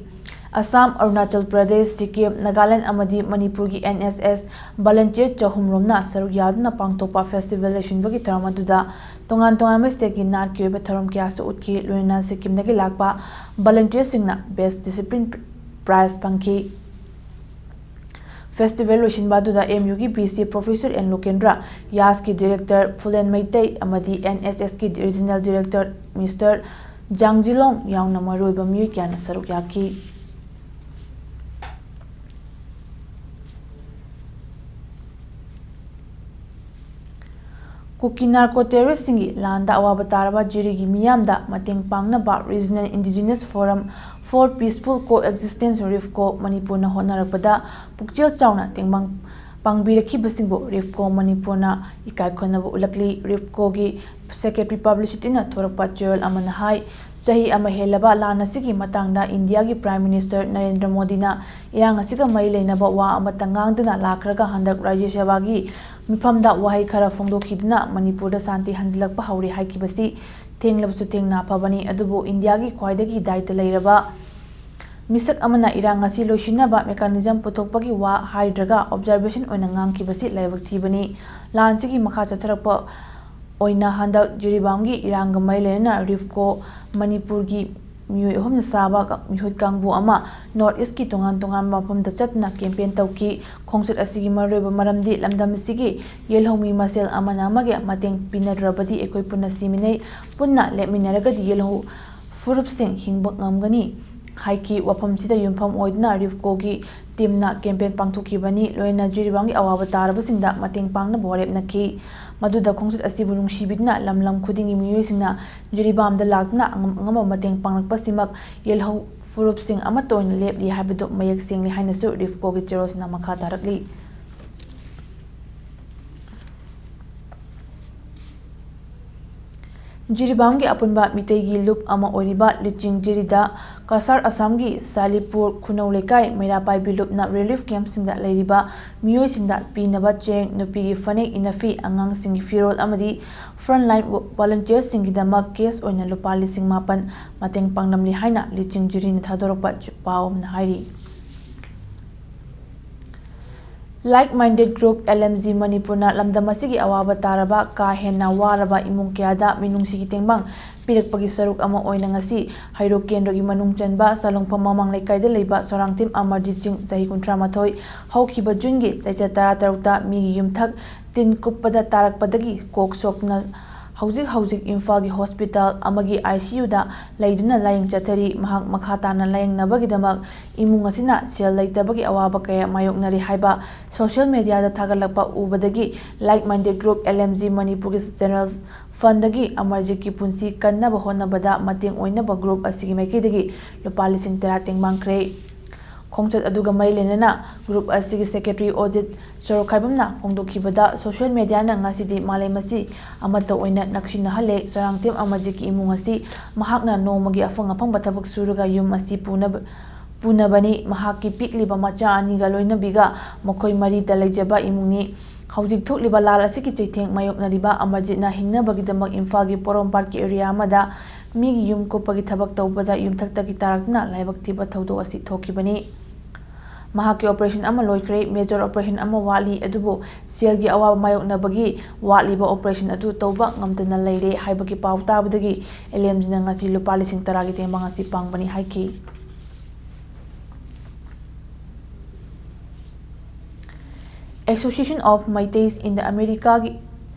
ꯑꯁꯥꯝ, ꯑꯔꯨꯅꯥꯆꯜ ꯄ꯭ꯔꯗꯦꯁ, ꯁꯤꯛꯀꯤꯝ, ꯅꯥꯒꯥꯂꯦꯟ ꯑꯃꯗꯤ ꯃꯅꯤꯄꯨꯔꯒꯤ NSS volunteer ꯆꯍꯨꯝ ꯔꯣꯝꯅ ꯁꯔꯨꯛ ꯌꯥꯗꯨꯅ ꯄꯥꯡꯊꯣꯛꯄ festival ꯂꯣꯏꯁꯤꯟꯕꯒꯤ ꯊꯧꯔꯝ ꯑꯗꯨꯗ ꯇꯣꯉꯥꯟ ꯇꯣꯉꯥꯟꯕ stateꯀꯤ ꯅꯥꯠꯀꯤ ꯑꯣꯏꯕ ꯊꯧꯔꯝ ꯀꯌꯥꯁꯨ ꯎꯠꯈꯤ꯫ ꯂꯣꯏꯅꯅ ꯁꯤꯛꯀꯤꯝꯗꯒꯤ ꯂꯥꯛꯄ volunteerꯁꯤꯡꯅ best discipline prize ꯐꯪꯈꯤ꯫ Festival ꯂꯣꯏꯁꯤꯟꯕ ꯑꯗꯨꯗ M U ꯒꯤ V C Professor N Lokendra, YASꯀꯤ Director ꯐꯨꯂꯦꯟ Meitei ꯑꯃꯗꯤ N S Sꯀꯤ Regional Director Mister ꯖꯥꯡ ꯖꯤꯂꯣꯡ ꯌꯥꯎꯅ ꯃꯔꯨꯑꯣꯏꯕ ꯃꯤꯑꯣꯏ ꯀꯌꯥꯅ ꯁꯔꯨꯛ ꯌꯥꯈꯤ꯫ ꯀꯨꯀꯤ narco terroristꯁꯤꯡꯒꯤ ꯂꯥꯟꯗ ꯑꯋꯥꯕ ꯇꯥꯔꯕ ꯖꯤꯔꯤꯒꯤ ꯃꯤꯌꯥꯝꯗ ꯃꯇꯦꯡ ꯄꯥꯡꯅꯕ Regional Indigenous Forum for Peaceful Coexistence, RIFCO, ꯃꯅꯤꯄꯨꯔꯅ ꯍꯣꯠꯅꯔꯛꯄꯗ ꯄꯨꯛꯆꯦꯜ ꯆꯥꯎꯅ ꯇꯦꯡꯕꯥꯡ ꯄꯥꯡꯕꯤꯔꯛꯈꯤꯕꯁꯤꯡꯕꯨ RIFCO ꯃꯅꯤꯄꯨꯔꯅ ꯏꯀꯥꯏ ꯈꯨꯝꯅꯕ ꯎꯠꯂꯛꯂꯤ꯫ RIFCOꯒꯤ Secretary Publicityꯅ ꯊꯣꯔꯛꯄ ꯆꯦꯔꯣꯜ ꯑꯃꯅ ꯍꯥꯏ, ꯆꯍꯤ ꯑꯃ ꯍꯦꯜꯂꯕ ꯂꯥꯟ ꯑꯁꯤꯒꯤ ꯃꯇꯥꯡꯗ ꯏꯟꯗꯤꯌꯥꯒꯤ Prime Minister ꯅꯔꯦꯟꯗ꯭ꯔ ꯃꯣꯗꯤꯅ ꯏꯔꯥꯡ ꯑꯁꯤꯒ ꯃꯔꯤ ꯂꯩꯅꯕ ꯋꯥ ꯑꯃꯠꯇ ꯉꯥꯡꯗꯅ ꯂꯥꯛꯈ꯭ꯔꯒ ꯍꯟꯗꯛ ꯔꯥꯖ꯭ꯌ ꯁꯚꯥꯒꯤ ꯃꯤꯐꯝꯗ ꯋꯥꯍꯩ ꯈꯔ ꯐꯣꯡꯗꯣꯛꯈꯤꯗꯨꯅ ꯃꯅꯤꯄꯨꯔꯗ ꯁꯥꯟꯇꯤ ꯍꯟꯖꯤꯜꯂꯛꯄ ꯍꯧꯔꯦ ꯍꯥꯏꯈꯤꯕꯁꯤ ꯊꯦꯡꯂꯕꯁꯨ ꯊꯦꯡꯅ ꯐꯕꯅꯤ꯫ ꯑꯗꯨꯕꯨ ꯏꯟꯗꯤꯌꯥꯒꯤ ꯈ꯭ꯋꯥꯏꯗꯒꯤ ꯗꯥꯏꯇ ꯂꯩꯔꯕ ꯃꯤꯁꯛ ꯑꯃꯅ ꯏꯔꯥꯡ ꯑꯁꯤ ꯂꯣꯏꯁꯤꯟꯅꯕ mechanism ꯄꯨꯊꯣꯛꯄꯒꯤ ꯋꯥ ꯍꯥꯏꯗ꯭ꯔꯒ observation ꯑꯣꯏꯅ ꯉꯥꯡꯈꯤꯕꯁꯤ ꯂꯥꯏꯕꯛ ꯊꯤꯕꯅꯤ꯫ ꯂꯥꯟꯁꯤꯒꯤ ꯃꯈꯥ ꯆꯠꯊꯔꯛꯄ ꯑꯣꯏꯅ ꯍꯟꯗꯛ ꯖꯤꯔꯤꯕꯥꯝꯒꯤ ꯏꯔꯥꯡꯒ ꯃꯔꯤ ꯂꯩꯅꯅ RIFCO ꯃꯅꯤꯄꯨꯔꯒꯤ ꯃꯤꯑꯣꯏ ꯑꯍꯨꯝꯅ ꯁꯥꯕ ꯃꯤꯍꯨꯠ ꯀꯥꯡꯕꯨ ꯑꯃ North Eastꯀꯤ ꯇꯣꯉꯥꯟ ꯇꯣꯉꯥꯟꯕ ꯃꯐꯝꯗ ꯆꯠꯇꯨꯅ campaign ꯇꯧꯈꯤ꯫ ꯈꯣꯡꯆꯠ ꯑꯁꯤꯒꯤ ꯃꯔꯨꯑꯣꯏꯕ ꯃꯔꯝꯗꯤ ꯂꯝꯗꯝ ꯑꯁꯤꯒꯤ ꯌꯦꯜꯍꯧꯃꯤ ꯃꯁꯦꯜ ꯑꯃꯅ ꯑꯃꯒꯤ ꯃꯇꯦꯡ ꯄꯤꯅꯗ꯭ꯔꯕꯗꯤ ꯑꯩꯈꯣꯏ ꯄꯨꯟꯅ ꯁꯤꯃꯤꯟꯅꯩ, ꯄꯨꯟꯅ ꯂꯦꯞꯃꯤꯟꯅꯔꯒꯗꯤ ꯌꯦꯜꯍꯧ ꯐꯨꯔꯨꯞꯁꯤꯡ ꯍꯤꯡꯕ ꯉꯝꯒꯅꯤ ꯍꯥꯏꯈꯤ꯫ ꯋꯥꯐꯝꯁꯤꯗ ꯌꯨꯝꯐꯝ ꯑꯣꯏꯗꯨꯅ RIFCOꯒꯤ teamꯅ campaign ꯄꯥꯡꯊꯣꯛꯈꯤꯕꯅꯤ꯫ ꯂꯣꯏꯅꯅ ꯖꯤꯔꯤꯕꯥꯝꯒꯤ ꯑꯋꯥꯕ ꯇꯥꯔꯕꯁꯤꯡꯗ ꯃꯇꯦꯡ ꯄꯥꯡꯅꯕ ꯋꯥꯔꯦꯞꯅꯈꯤ꯫ ꯃꯗꯨꯗ ꯈꯣꯡꯆꯠ ꯑꯁꯤꯕꯨ ꯅꯨꯡꯁꯤꯕꯤꯗꯨꯅ ꯂꯝ ꯂꯝ ꯈꯨꯗꯤꯡꯒꯤ ꯃꯤꯑꯣꯏꯁꯤꯡꯅ ꯖꯤꯔꯤꯕꯥꯝꯗ ꯂꯥꯛꯇꯨꯅ ꯑꯉꯝ ꯑꯉꯝꯕ ꯃꯇꯦꯡ ꯄꯥꯡꯂꯛꯄꯁꯤꯃꯛ ꯌꯦꯜꯍꯧ ꯐꯨꯔꯨꯞꯁꯤꯡ ꯑꯃꯠꯇ ꯑꯣꯏꯅ ꯂꯦꯞꯂꯤ ꯍꯥꯏꯕꯗꯨ ꯃꯌꯦꯛ ꯁꯦꯡꯂꯤ ꯍꯥꯏꯅꯁꯨ RIFCOꯒꯤ ꯆꯦꯔꯣꯜꯁꯤꯅ ꯃꯈꯥ ꯇꯥꯔꯛꯂꯤ꯫ ꯖꯤꯔꯤꯕꯥꯝꯒꯤ ꯑꯄꯨꯟꯕ ꯃꯤꯇꯩꯒꯤ ꯂꯨꯞ ꯑꯃ ꯑꯣꯏꯔꯤꯕ ꯂꯨꯆꯤꯡ ꯖꯤꯔꯤꯗ ꯀꯁꯥꯔ ꯑꯁꯥꯝꯒꯤ ꯁꯥꯂꯤꯄꯨꯔ ꯈꯨꯅꯧ ꯂꯩꯀꯥꯏ ꯃꯩꯔꯥ ꯄꯥꯏꯕꯤ ꯂꯨꯞꯅ relief campꯁꯤꯡꯗ ꯂꯩꯔꯤꯕ ꯃꯤꯑꯣꯏꯁꯤꯡꯗ ꯄꯤꯅꯕ ꯆꯦꯡ, ꯅꯨꯄꯤꯒꯤ ꯐꯅꯦꯛ, ꯏꯅꯐꯤ, ꯑꯉꯥꯡꯁꯤꯡꯒꯤ ꯐꯤꯔꯣꯜ ꯑꯃꯗꯤ frontline volunteerꯁꯤꯡꯒꯤꯗꯃꯛ cash ꯑꯣꯏꯅ ꯂꯨꯄꯥ ꯂꯤꯁꯤꯡ ꯃꯥꯄꯟ ꯃꯇꯦꯡ ꯄꯥꯡꯂꯝꯂꯤ ꯍꯥꯏꯅ ꯂꯨꯆꯤꯡ ꯖꯤꯔꯤꯅ ꯊꯥꯗꯣꯔꯛꯄ ꯄꯥꯎ ꯑꯃꯅ ꯍꯥꯏꯔꯤ꯫ Like-minded group L M G ꯃꯅꯤꯄꯨꯔꯅ ꯂꯝꯗꯝ ꯑꯁꯤꯒꯤ ꯑꯋꯥꯕ ꯇꯥꯔꯕ, ꯀꯥ ꯍꯦꯟꯅ ꯋꯥꯔꯕ ꯏꯃꯨꯡ ꯀꯌꯥꯗ ꯃꯤꯅꯨꯡꯁꯤꯒꯤ ꯇꯦꯡꯕꯥꯡ ꯄꯤꯔꯛꯄꯒꯤ ꯁꯔꯨꯛ ꯑꯃ ꯑꯣꯏꯅ ꯉꯁꯤ ꯍꯩꯔꯣꯛ ꯀꯦꯟꯗ꯭ꯔꯒꯤ ꯃꯅꯨꯡ ꯆꯟꯕ ꯆꯥꯂꯨꯡꯐꯝ ꯃꯃꯥꯡ ꯂꯩꯀꯥꯏꯗ ꯂꯩꯕ ꯁꯣꯔꯥꯡꯊꯦꯝ ꯑꯃꯔꯖꯤꯠ ꯁꯤꯡ, ꯆꯍꯤ ꯀꯨꯟꯊ꯭ꯔꯥ ꯃꯥꯊꯣꯏ, ꯍꯧꯈꯤꯕ ꯖꯨꯟꯒꯤ ꯆꯩꯆꯠ ꯇꯔꯥ ꯇꯔꯨꯛꯇ ꯃꯤꯒꯤ ꯌꯨꯝꯊꯛ ꯇꯤꯟ ꯀꯨꯞꯄꯗ ꯇꯥꯔꯛꯄꯗꯒꯤ ꯀꯣꯛ ꯁꯣꯛꯅ ꯍꯧꯖꯤꯛ ꯍꯧꯖꯤꯛ ꯏꯝꯐꯥꯜꯒꯤ ꯍꯣꯁꯄꯤꯇꯥꯜ ꯑꯃꯒꯤ I C U ꯗ ꯂꯩꯗꯨꯅ ꯂꯥꯌꯦꯡ ꯆꯠꯊꯔꯤ꯫ ꯃꯍꯥꯛ ꯃꯈꯥ ꯇꯥꯅ ꯂꯥꯌꯦꯡꯅꯕꯒꯤꯗꯃꯛ ꯏꯃꯨꯡ ꯑꯁꯤꯅ ꯁꯦꯜ ꯂꯩꯇꯕꯒꯤ ꯑꯋꯥꯕ ꯀꯌꯥ ꯃꯥꯌꯣꯛꯅꯔꯤ ꯍꯥꯏꯕ social media ꯗ ꯊꯥꯒꯠꯂꯛꯄ ꯎꯕꯗꯒꯤ Like-minded group L M G ꯃꯅꯤꯄꯨꯔꯒꯤ General Fund ꯗꯒꯤ ꯑꯃꯔꯖꯤꯠꯀꯤ ꯄꯨꯟꯁꯤ ꯀꯟꯅꯕ ꯍꯣꯠꯅꯕꯗ ꯃꯇꯦꯡ ꯑꯣꯏꯅꯕ group ꯑꯁꯤꯒꯤ ꯃꯥꯏꯀꯩꯗꯒꯤ ꯂꯨꯄꯥ ꯂꯤꯁꯤꯡ ꯇꯔꯥ ꯇꯦꯡꯕꯥꯡꯈ꯭ꯔꯦ꯫ ꯈꯣꯡꯆꯠ ꯑꯗꯨꯒ ꯃꯔꯤ ꯂꯩꯅꯅ group ꯑꯁꯤꯒꯤ secretary ꯑꯣꯖꯤꯠ ꯁꯣꯔꯣꯛꯈꯥꯏꯕꯝꯅ ꯐꯣꯡꯗꯣꯛꯈꯤꯕꯗ, social media ꯅ ꯉꯁꯤꯗꯤ ꯃꯥꯂꯦꯝ ꯑꯁꯤ ꯑꯃꯠꯇ ꯑꯣꯏꯅ ꯅꯛꯁꯤꯟꯅꯍꯜꯂꯦ꯫ ꯁꯣꯔꯥꯡꯊꯦꯝ ꯑꯃꯔꯖꯤꯠꯀꯤ ꯏꯃꯨꯡ ꯑꯁꯤ ꯃꯍꯥꯛꯅ ꯅꯣꯡꯃꯒꯤ ꯑꯐꯪ ꯑꯐꯪꯕ ꯊꯕꯛ ꯁꯨꯔꯒ ꯌꯨꯝ ꯑꯁꯤ ꯄꯨꯅꯕ, ꯄꯨꯅꯕꯅꯤ꯫ ꯃꯍꯥꯛꯀꯤ ꯄꯤꯛꯂꯤꯕ ꯃꯆꯥ ꯑꯅꯤꯒ ꯂꯣꯏꯅꯕꯤꯒ ꯃꯈꯣꯏ ꯃꯔꯤꯇ ꯂꯩꯖꯕ ꯏꯃꯨꯡꯅꯤ꯫ ꯍꯧꯖꯤꯛ ꯊꯣꯛꯂꯤꯕ ꯂꯥꯜ ꯑꯁꯤꯒꯤ ꯆꯩꯊꯦꯡ ꯃꯥꯌꯣꯛꯅꯔꯤꯕ ꯑꯃꯔꯖꯤꯠꯅ ꯍꯤꯡꯅꯕꯒꯤꯗꯃꯛ ꯏꯝꯐꯥꯜꯒꯤ ꯄꯣꯔꯣꯝꯄꯥꯠꯀꯤ area ꯑꯃꯗ ꯃꯤꯒꯤ ꯌꯨꯝ ꯀꯨꯞꯄꯒꯤ ꯊꯕꯛ ꯇꯧꯕꯗ ꯌꯨꯝꯊꯛꯇꯒꯤ ꯇꯥꯔꯛꯇꯨꯅ ꯂꯥꯏꯕꯛ ꯊꯤꯕ ꯊꯧꯗꯣꯛ ꯑꯁꯤ ꯊꯣꯛꯈꯤꯕꯅꯤ꯫ ꯃꯍꯥꯛꯀꯤ operation ꯑꯃ ꯂꯣꯏꯈ꯭ꯔꯦ, major operation ꯑꯃ ꯋꯥꯠꯂꯤ, ꯑꯗꯨꯕꯨ ꯁꯦꯜꯒꯤ ꯑꯋꯥꯕ ꯃꯥꯌꯣꯛꯅꯕꯒꯤ ꯋꯥꯠꯂꯤꯕ operation ꯑꯗꯨ ꯇꯧꯕ ꯉꯝꯗꯅ ꯂꯩꯔꯦ ꯍꯥꯏꯕꯒꯤ ꯄꯥꯎ ꯇꯥꯕꯗꯒꯤ L M G ꯅ ꯉꯁꯤ ꯂꯨꯄꯥ ꯂꯤꯁꯤꯡ ꯇꯔꯥꯒꯤ ꯇꯦꯡꯕꯥꯡ ꯑꯁꯤ ꯄꯥꯡꯕꯅꯤ ꯍꯥꯏꯈꯤ꯫ Association of Meiteis in the America ꯒꯤ,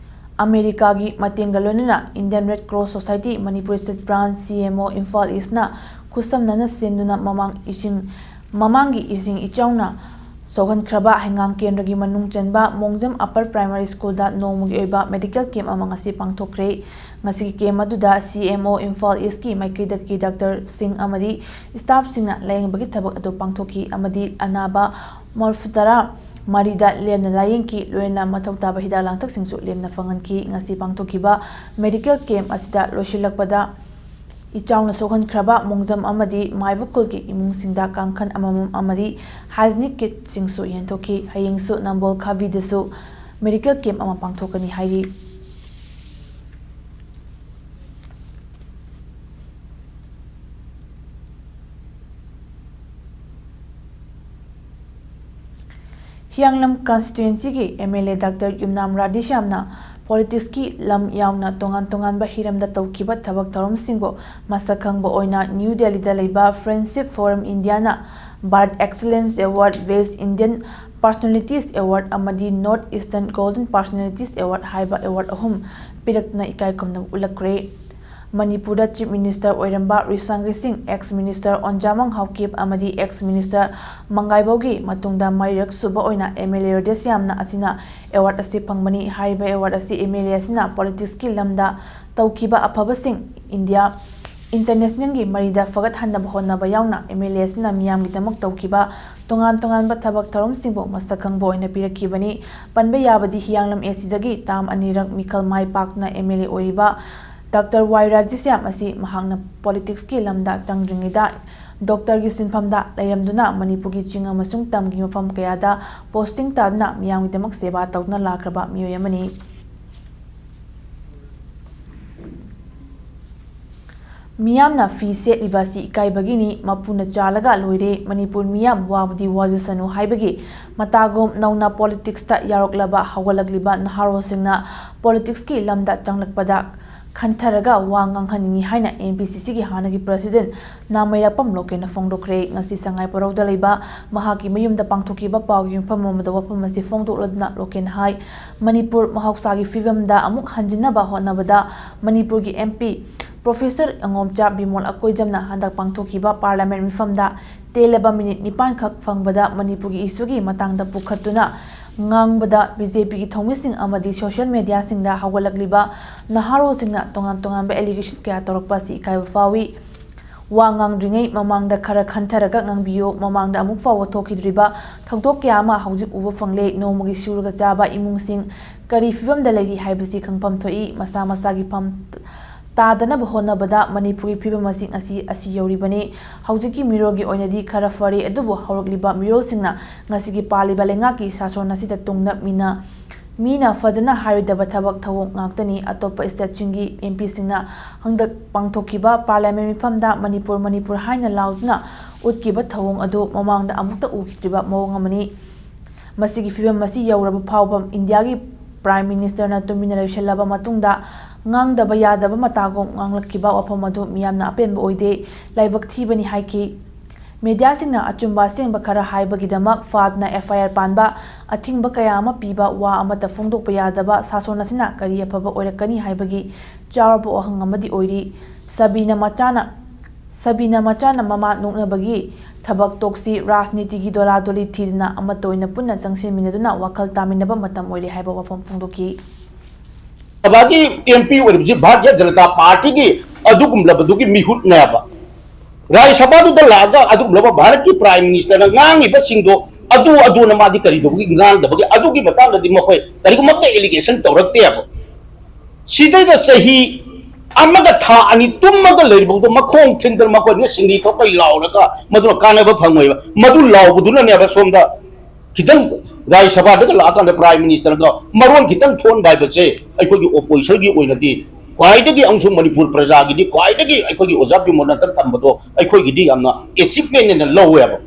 ꯑꯃꯦꯔꯤꯀꯥꯒꯤ ꯃꯇꯦꯡꯒ ꯂꯣꯏꯅꯅ Indian Red Cross Society Manipur State Branch, C M O, Imphal East ꯅ ꯈꯨꯠꯁꯝꯅꯅ ꯁꯤꯟꯗꯨꯅ ꯃꯃꯥꯡ ꯏꯁꯤꯡ, ꯃꯃꯥꯡꯒꯤ ꯏꯁꯤꯡ ꯏꯆꯥꯎꯅ ꯁꯣꯛꯍꯟꯈ꯭ꯔꯕ ꯍꯩꯉꯥꯡ ꯀꯦꯟꯗ꯭ꯔꯒꯤ ꯃꯅꯨꯡ ꯆꯟꯕ ꯃꯣꯡꯖꯝ Upper Primary School ꯗ ꯅꯣꯡꯃꯒꯤ ꯑꯣꯏꯕ medical camp ꯑꯃ ꯉꯁꯤ ꯄꯥꯡꯊꯣꯛꯈ꯭ꯔꯦ꯫ ꯉꯁꯤꯒꯤ camp ꯑꯗꯨꯗ C M O Imphal East ꯀꯤ ꯃꯥꯏꯀꯩꯗꯒꯤ doctor ꯁꯤꯡ ꯑꯃꯗꯤ staff ꯁꯤꯡꯅ ꯂꯥꯌꯦꯡꯕꯒꯤ ꯊꯕꯛ ꯑꯗꯨ ꯄꯥꯡꯊꯣꯛꯈꯤ ꯑꯃꯗꯤ ꯑꯅꯥꯕ ꯃꯔꯐꯨ ꯇꯔꯥ ꯃꯔꯤꯗ ꯂꯦꯝꯅ ꯂꯥꯌꯦꯡꯈꯤ, ꯂꯣꯏꯅꯅ ꯃꯊꯧ ꯇꯥꯕ ꯍꯤꯗꯥꯛ ꯂꯥꯡꯊꯛꯁꯤꯡꯁꯨ ꯂꯦꯝꯅ ꯐꯪꯍꯟꯈꯤ꯫ ꯉꯁꯤ ꯄꯥꯡꯊꯣꯛꯈꯤꯕ medical camp ꯑꯁꯤꯗ ꯂꯣꯏꯁꯤꯜꯂꯛꯄꯗ ꯏꯆꯥꯎꯅ ꯁꯣꯛꯍꯟꯈ꯭ꯔꯕ ꯃꯣꯡꯖꯝ ꯑꯃꯗꯤ ꯃꯥꯏꯕ ꯈꯨꯜꯒꯤ ꯏꯃꯨꯡꯁꯤꯡꯗ ꯀꯥꯡꯈꯟ ꯑꯃꯃꯝ ꯑꯃꯗꯤ hygienic kit ꯁꯤꯡꯁꯨ ꯌꯦꯟꯊꯣꯛꯈꯤ꯫ ꯍꯌꯦꯡꯁꯨ ꯅꯝꯕꯣꯜ ꯈꯥꯕꯤꯗꯁꯨ medical camp ꯑꯃ ꯄꯥꯡꯊꯣꯛꯀꯅꯤ ꯍꯥꯏꯔꯤ꯫ ꯍꯤꯌꯥꯡꯂꯝ ꯀꯟꯁꯇꯤꯇ꯭ꯋꯦꯟꯁꯤꯒꯤ ꯑꯦꯝ ꯑꯦꯜ ꯑꯦ ꯗꯥꯛꯇꯔ ꯌꯨꯝꯅꯥꯝ ꯔꯥꯙꯦꯁ꯭ꯌꯥꯝꯅ ꯄꯣꯂꯤꯇꯤꯛꯁꯀꯤ ꯂꯝ ꯌꯥꯎꯅ ꯇꯣꯉꯥꯟ ꯇꯣꯉꯥꯟꯕ ꯍꯤꯔꯝꯗ ꯇꯧꯈꯤꯕ ꯊꯕꯛ ꯊꯧꯔꯝꯁꯤꯡꯕꯨ ꯃꯁꯛ ꯈꯪꯕ ꯑꯣꯏꯅ ꯅ꯭ꯌꯨ ꯗꯦꯜꯂꯤꯗ ꯂꯩꯕ ꯐ꯭ꯔꯦꯟꯁꯤꯞ ꯐꯣꯔꯝ ꯏꯟꯗꯤꯌꯥꯅ Bharat excellence award, best Indian personalities award ꯑꯃꯗꯤ north eastern golden personalities award ꯍꯥꯏꯕ ꯑꯦꯋꯥꯔꯗ ꯑꯍꯨꯝ ꯄꯤꯔꯛꯇꯨꯅ ꯏꯀꯥꯏ ꯈꯨꯝꯅꯕ ꯎꯠꯂꯛꯈ꯭ꯔꯦ꯫ ꯃꯅꯤꯄꯨꯔꯗ ꯆꯤꯐ ꯃꯤꯅꯤꯁꯇꯔ ꯑꯣꯏꯔꯝꯕ ꯔꯤꯁꯥꯡꯒꯩ ꯁꯤꯡ, ꯑꯦꯛꯁ ꯃꯤꯅꯤꯁꯇꯔ ꯑꯣꯟꯖꯥꯃꯪ ꯍꯥꯎꯀꯤꯞ ꯑꯃꯗꯤ ꯑꯦꯛꯁ ꯃꯤꯅꯤꯁꯇꯔ ꯃꯪꯒꯥꯏꯕꯧꯒꯤ ꯃꯇꯨꯡꯗ ꯃꯔꯤꯔꯛ ꯁꯨꯕ ꯑꯣꯏꯅ ꯑꯦꯝ ꯑꯦꯜ ꯑꯦ ꯔꯥꯙꯦꯁ꯭ꯌꯥꯝꯅ ꯑꯁꯤꯅ ꯑꯦꯋꯥꯔꯗ ꯑꯁꯤ ꯐꯪꯕꯅꯤ꯫ ꯍꯥꯏꯔꯤꯕ ꯑꯦꯋꯥꯔꯗ ꯑꯁꯤ ꯑꯦꯝ ꯑꯦꯜ ꯑꯦ ꯑꯁꯤꯅ ꯄꯣꯂꯤꯇꯤꯛꯁꯀꯤ ꯂꯝꯗ ꯇꯧꯈꯤꯕ ꯑꯐꯕꯁꯤꯡ ꯏꯟꯗꯤꯌꯥ ꯏꯟꯇꯔꯅꯦꯁꯅꯦꯜꯒꯤ ꯃꯔꯤꯗ ꯐꯒꯠꯍꯟꯅꯕ ꯍꯣꯠꯅꯕ ꯌꯥꯎꯅ ꯑꯦꯝ ꯑꯦꯜ ꯑꯦ ꯑꯁꯤꯅ ꯃꯤꯌꯥꯝꯒꯤꯗꯃꯛ ꯇꯧꯈꯤꯕ ꯇꯣꯉꯥꯟ ꯇꯣꯉꯥꯟꯕ ꯊꯕꯛ ꯊꯧꯔꯝꯁꯤꯡꯕꯨ ꯃꯁꯛ ꯈꯪꯕ ꯑꯣꯏꯅ ꯄꯤꯔꯛꯈꯤꯕꯅꯤ꯫ ꯄꯟꯕ ꯌꯥꯕꯗꯤ ꯍꯤꯌꯥꯡꯂꯝ ꯑꯦ ꯁꯤꯗꯒꯤ ꯇꯥꯝ ꯑꯅꯤꯔꯛ ꯃꯤꯈꯜ ꯃꯥꯏ ꯄꯥꯛꯇꯨꯅ ꯑꯦꯝ ꯑꯦꯜ ꯑꯦ ꯑꯣꯏꯔꯤꯕ ꯗꯥꯛꯇꯔ ꯋꯥꯏ ꯔꯥꯙꯦꯁ꯭ꯌꯥꯝ ꯑꯁꯤ ꯃꯍꯥꯛꯅ ꯄꯣꯂꯤꯇꯤꯛꯁꯀꯤ ꯂꯝꯗ ꯆꯪꯗ꯭ꯔꯤꯉꯩꯗ ꯗꯣꯛꯇꯔꯒꯤ ꯁꯤꯟꯐꯝꯗ ꯂꯩꯔꯝꯗꯨꯅ ꯃꯅꯤꯄꯨꯔꯒꯤ ꯆꯤꯡ ꯑꯃꯁꯨꯡ ꯇꯝꯒꯤ ꯃꯐꯝ ꯀꯌꯥꯗ ꯄꯣꯁꯇꯤꯡ ꯇꯥꯗꯨꯅ ꯃꯤꯌꯥꯝꯒꯤꯗꯃꯛ ꯁꯦꯕꯥ ꯇꯧꯗꯨꯅ ꯂꯥꯛꯈ꯭ꯔꯕ ꯃꯤꯑꯣꯏ ꯑꯃꯅꯤ꯫ ꯃꯤꯌꯥꯝꯅ ꯐꯤ ꯁꯦꯠꯂꯤꯕ ꯑꯁꯤ ꯏꯀꯥꯏꯕꯒꯤꯅꯤ, ꯃꯄꯨꯅ ꯆꯥꯜꯂꯒ ꯂꯣꯏꯔꯦ, ꯃꯅꯤꯄꯨꯔ ꯃꯤꯌꯥꯝ ꯋꯥꯕꯗꯤ ꯋꯥꯖꯁꯅꯨ ꯍꯥꯏꯕꯒꯤ ꯃꯇꯥꯒꯨꯝ ꯅꯧꯅ ꯄꯣꯂꯤꯇꯤꯛꯁꯇ ꯌꯥꯎꯔꯛꯂꯕ ꯍꯧꯒꯠꯂꯛꯂꯤꯕ ꯅꯍꯥꯔꯣꯜꯁꯤꯡꯅ ꯄꯣꯂꯤꯇꯤꯛꯁꯀꯤ ꯂꯝꯗ ꯆꯪꯂꯛꯄꯗ ꯈꯟꯊꯔꯒ ꯋꯥ ꯉꯥꯡꯍꯟꯅꯤꯡꯏ ꯍꯥꯏꯅ ꯑꯦꯝ ꯄꯤ ꯁꯤ ꯁꯤꯒꯤ ꯍꯥꯟꯅꯒꯤ ꯄ꯭ꯔꯁꯤꯗꯦꯟ ꯅꯥꯃꯩꯔꯥꯛꯄꯝ ꯂꯣꯀꯦꯟꯅ ꯐꯣꯡꯗꯣꯛꯈ꯭ꯔꯦ꯫ ꯉꯁꯤ ꯁꯉꯥꯏ ꯄꯣꯔꯧꯗ ꯂꯩꯕ ꯃꯍꯥꯛꯀꯤ ꯃꯌꯨꯝꯗ ꯄꯥꯡꯊꯣꯛꯈꯤꯕ ꯄꯥꯎꯒꯤ ꯃꯤꯐꯝ ꯑꯃꯗ ꯋꯥꯐꯝ ꯑꯁꯤ ꯐꯣꯡꯗꯣꯛꯂꯗꯨꯅ ꯂꯣꯀꯦꯟꯅ ꯍꯥꯏ, ꯃꯅꯤꯄꯨꯔ ꯃꯍꯧꯁꯥꯒꯤ ꯐꯤꯕꯝꯗ ꯑꯃꯨꯛ ꯍꯟꯖꯤꯟꯅꯕ ꯍꯣꯠꯅꯕꯗ ꯃꯅꯤꯄꯨꯔꯒꯤ ꯑꯦꯝ ꯄꯤ ꯄ꯭ꯔꯣꯐꯦꯁꯔ ꯑꯉꯣꯝꯆꯥ ꯕꯤꯃꯣꯜ ꯑꯀꯣꯏꯖꯝꯅ ꯍꯟꯗꯛ ꯄꯥꯡꯊꯣꯛꯈꯤꯕ ꯄꯥꯔꯂꯤꯌꯥꯃꯦꯟ ꯃꯤꯐꯝꯗ ꯇꯦꯜꯂꯕ ꯃꯤꯅꯤꯠ ꯅꯤꯄꯥꯟ ꯈꯛ ꯐꯪꯕꯗ ꯃꯅꯤꯄꯨꯔꯒꯤ ꯏꯁꯨꯒꯤ ꯃꯇꯥꯡꯗ ꯄꯨꯈꯠꯇꯨꯅ ꯉꯥꯡꯕꯗ ꯕꯤ ꯖꯦ ꯄꯤꯒꯤ ꯊꯧꯃꯤꯁꯤꯡ ꯑꯃꯗꯤ ꯁꯣꯁꯤꯌꯦꯜ ꯃꯦꯗꯤꯌꯥꯁꯤꯡꯗ ꯍꯧꯒꯠꯂꯛꯂꯤꯕ ꯅꯍꯥꯔꯣꯜꯁꯤꯡꯅ ꯇꯣꯉꯥꯟ ꯇꯣꯉꯥꯟꯕ ꯑꯦꯂꯤꯒꯦꯁꯟ ꯀꯌꯥ ꯇꯧꯔꯛꯄ ꯑꯁꯤ ꯏꯀꯥꯏꯕ ꯐꯥꯎꯏ꯫ ꯋꯥ ꯉꯥꯡꯗ꯭ꯔꯤꯉꯩ ꯃꯃꯥꯡꯗ ꯈꯔ ꯈꯟꯊꯔꯒ ꯉꯥꯡꯕꯤꯌꯨ꯫ ꯃꯃꯥꯡꯗ ꯑꯃꯨꯛ ꯐꯥꯎꯕ ꯊꯣꯛꯈꯤꯗ꯭ꯔꯤꯕ ꯊꯧꯗꯣꯛ ꯀꯌꯥ ꯑꯃ ꯍꯧꯖꯤꯛ ꯎꯕ ꯐꯪꯂꯦ꯫ ꯅꯣꯡꯃꯒꯤ ꯁꯨꯔꯒ ꯆꯥꯕ ꯏꯃꯨꯡꯁꯤꯡ ꯀꯔꯤ ꯐꯤꯕꯝꯗ ꯂꯩꯔꯤ ꯍꯥꯏꯕꯁꯤ ꯈꯪꯐꯝ ꯊꯣꯛꯏ꯫ ꯃꯁꯥ ꯃꯁꯥꯒꯤ ꯐꯝ ꯇꯥꯗꯅꯕ ꯍꯣꯠꯅꯕꯗ ꯃꯅꯤꯄꯨꯔꯒꯤ ꯐꯤꯕꯝ ꯑꯁꯤ ꯉꯁꯤ ꯑꯁꯤ ꯌꯧꯔꯤꯕꯅꯤ꯫ ꯍꯧꯖꯤꯛꯀꯤ ꯃꯤꯔꯣꯜꯒꯤ ꯑꯣꯏꯅꯗꯤ ꯈꯔ ꯐꯔꯦ, ꯑꯗꯨꯕꯨ ꯍꯧꯔꯛꯂꯤꯕ ꯃꯤꯔꯣꯜꯁꯤꯡꯅ ꯉꯁꯤꯒꯤ ꯄꯥꯜꯂꯤꯕ ꯂꯩꯉꯥꯛꯀꯤ ꯁꯥꯁꯣꯟ ꯑꯁꯤꯗ ꯇꯨꯡꯗ ꯃꯤꯅ ꯃꯤꯅ ꯐꯖꯅ ꯍꯥꯏꯔꯣꯏꯗꯕ ꯊꯕꯛ ꯊꯧꯑꯣꯡ ꯉꯥꯛꯇꯅꯤ꯫ ꯑꯇꯣꯞꯄ ꯁ꯭ꯇꯦꯠꯁꯤꯡꯒꯤ ꯑꯦꯝ ꯄꯤꯁꯤꯡꯅ ꯍꯟꯗꯛ ꯄꯥꯡꯊꯣꯛꯈꯤꯕ ꯄꯥꯔꯂꯤꯌꯥꯃꯦꯟ ꯃꯤꯐꯝꯗ ꯃꯅꯤꯄꯨꯔ, ꯃꯅꯤꯄꯨꯔ ꯍꯥꯏꯅ ꯂꯥꯎꯗꯨꯅ ꯎꯠꯈꯤꯕ ꯊꯧꯑꯣꯡ ꯑꯗꯨ ꯃꯃꯥꯡꯗ ꯑꯃꯨꯛꯇ ꯎꯈꯤꯗ꯭ꯔꯤꯕ ꯃꯑꯣꯡ ꯑꯃꯅꯤ꯫ ꯃꯁꯤꯒꯤ ꯐꯤꯚꯝ ꯑꯁꯤ ꯌꯧꯔꯕ ꯐꯥꯎꯕ ꯏꯟꯗꯤꯌꯥꯒꯤ Prime Ministerꯅ ꯇꯨꯃꯤꯟꯅ ꯂꯩꯁꯜꯂꯕ ꯃꯇꯨꯡꯗ ꯉꯥꯡꯗꯕ ꯌꯥꯗꯕ ꯃꯇꯥꯒꯨꯝ ꯉꯥꯡꯂꯛꯈꯤꯕ ꯋꯥꯐꯝ ꯑꯗꯨ ꯃꯤꯌꯥꯝꯅ ꯑꯄꯦꯟꯕ ꯑꯣꯏꯗꯦ, ꯂꯥꯏꯕꯛ ꯊꯤꯕꯅꯤ ꯍꯥꯏꯈꯤ꯫ ꯃꯦꯗꯤꯌꯥꯁꯤꯡꯅ ꯑꯆꯨꯝꯕ ꯑꯁꯦꯡꯕ ꯈꯔ ꯍꯥꯏꯕꯒꯤꯗꯃꯛ ꯐꯥꯗꯅ FIR ꯄꯥꯟꯕ, ꯑꯊꯤꯡꯕ ꯀꯌꯥ ꯑꯃ ꯄꯤꯕ, ꯋꯥ ꯑꯃꯠꯇ ꯐꯣꯡꯗꯣꯛꯄ ꯌꯥꯗꯕ ꯁꯥꯁꯣꯟ ꯑꯁꯤꯅ ꯀꯔꯤ ꯑꯐꯕ ꯑꯣꯏꯔꯛꯀꯅꯤ ꯍꯥꯏꯕꯒꯤ ꯆꯥꯎꯔꯕ ꯋꯥꯍꯪ ꯑꯃꯗꯤ ꯑꯣꯏꯔꯤ꯫ ꯁꯕꯤꯅ ꯃꯆꯥꯅ, ꯁꯕꯤꯅ ꯃꯆꯥꯅ ꯃꯃꯥ ꯅꯣꯛꯅꯕꯒꯤ ꯊꯕꯛ ꯇꯣꯛꯁꯤ, ꯔꯥꯖꯅꯤꯇꯤꯒꯤ ꯗꯣꯂꯥꯗꯣꯂꯤ ꯊꯤꯗꯅ ꯑꯃꯠꯇ ꯑꯣꯏꯅ ꯄꯨꯟꯅ ꯆꯪꯁꯤꯟꯃꯤꯟꯅꯗꯨꯅ ꯋꯥꯈꯜ ꯇꯥꯃꯤꯟꯅꯕ ꯃꯇꯝ ꯑꯣꯏꯔꯦ ꯍꯥꯏꯕ ꯋꯥꯐꯝ ꯐꯣꯡꯗꯣꯛꯈꯤ꯫ ꯁꯚꯥꯒꯤ MP ꯑꯣꯏꯔꯤꯕꯁꯤ ꯚꯥꯔꯇꯤꯌ ꯖꯅꯇꯥ ꯄꯥꯔꯇꯤꯒꯤ ꯑꯗꯨꯒꯨꯝꯂꯕꯗꯨꯒꯤ ꯃꯤꯍꯨꯠꯅꯦꯕ꯫ ꯔꯥꯖ꯭ꯌ ꯁꯚꯥꯗꯨꯗ ꯂꯥꯛꯑꯒ ꯑꯗꯨꯒꯨꯝꯂꯕ ꯚꯥꯔꯠꯀꯤ Prime Ministerꯅ ꯉꯥꯡꯉꯤꯕꯁꯤꯡꯗꯣ ꯑꯗꯨ ꯑꯗꯨꯅ ꯃꯥꯗꯤ ꯀꯔꯤꯗꯧꯕꯒꯤ ꯉꯥꯡꯗꯕꯒꯤ? ꯑꯗꯨꯒꯤ ꯃꯇꯥꯡꯗꯗꯤ ꯃꯈꯣꯏ ꯀꯔꯤꯒꯨꯝꯕ ꯑꯃꯠꯇ allegation ꯇꯧꯔꯛꯇꯦꯕ꯫ ꯁꯤꯗꯩꯗ ꯆꯍꯤ ꯑꯃꯒ ꯊꯥ ꯑꯅꯤ ꯇꯨꯝꯃꯒ ꯂꯩꯔꯤꯕꯧꯗ ꯃꯈꯣꯡ ꯊꯤꯟꯗꯅ ꯃꯈꯣꯏꯅ ꯁꯤꯡꯂꯤ ꯊꯣꯛꯄꯩ ꯂꯥꯎꯔꯒ ꯃꯗꯨꯅ ꯀꯥꯟꯅꯕ ꯐꯪꯉꯣꯏꯕ꯫ ꯃꯗꯨ ꯂꯥꯎꯕꯗꯨꯅꯅꯦꯕ ꯁꯣꯝꯗ ꯈꯤꯇꯪ ꯔꯥꯖ꯭ꯌ ꯁꯚꯥꯗꯒ ꯂꯥꯛꯑꯀꯥꯟꯗ Prime Ministerꯒ ꯃꯔꯣꯟ ꯈꯤꯇꯪ ꯊꯣꯛꯍꯟꯕ ꯍꯥꯏꯕꯁꯦ ꯑꯩꯈꯣꯏꯒꯤ oppositionꯒꯤ ꯑꯣꯏꯅꯗꯤ ꯈ꯭ꯋꯥꯏꯗꯒꯤ, ꯑꯃꯁꯨꯡ ꯃꯅꯤꯄꯨꯔ ꯄ꯭ꯔꯖꯥꯒꯤꯗꯤ ꯈ꯭ꯋꯥꯏꯗꯒꯤ ꯑꯩꯈꯣꯏꯒꯤ ꯑꯣꯖꯥ ꯕꯤꯃꯣꯜꯅ ꯇꯝꯕꯗꯣ ꯑꯩꯈꯣꯏꯒꯤꯗꯤ ꯌꯥꯝꯅ achievement ꯑꯣꯏꯅ ꯂꯧꯋꯦꯕ꯫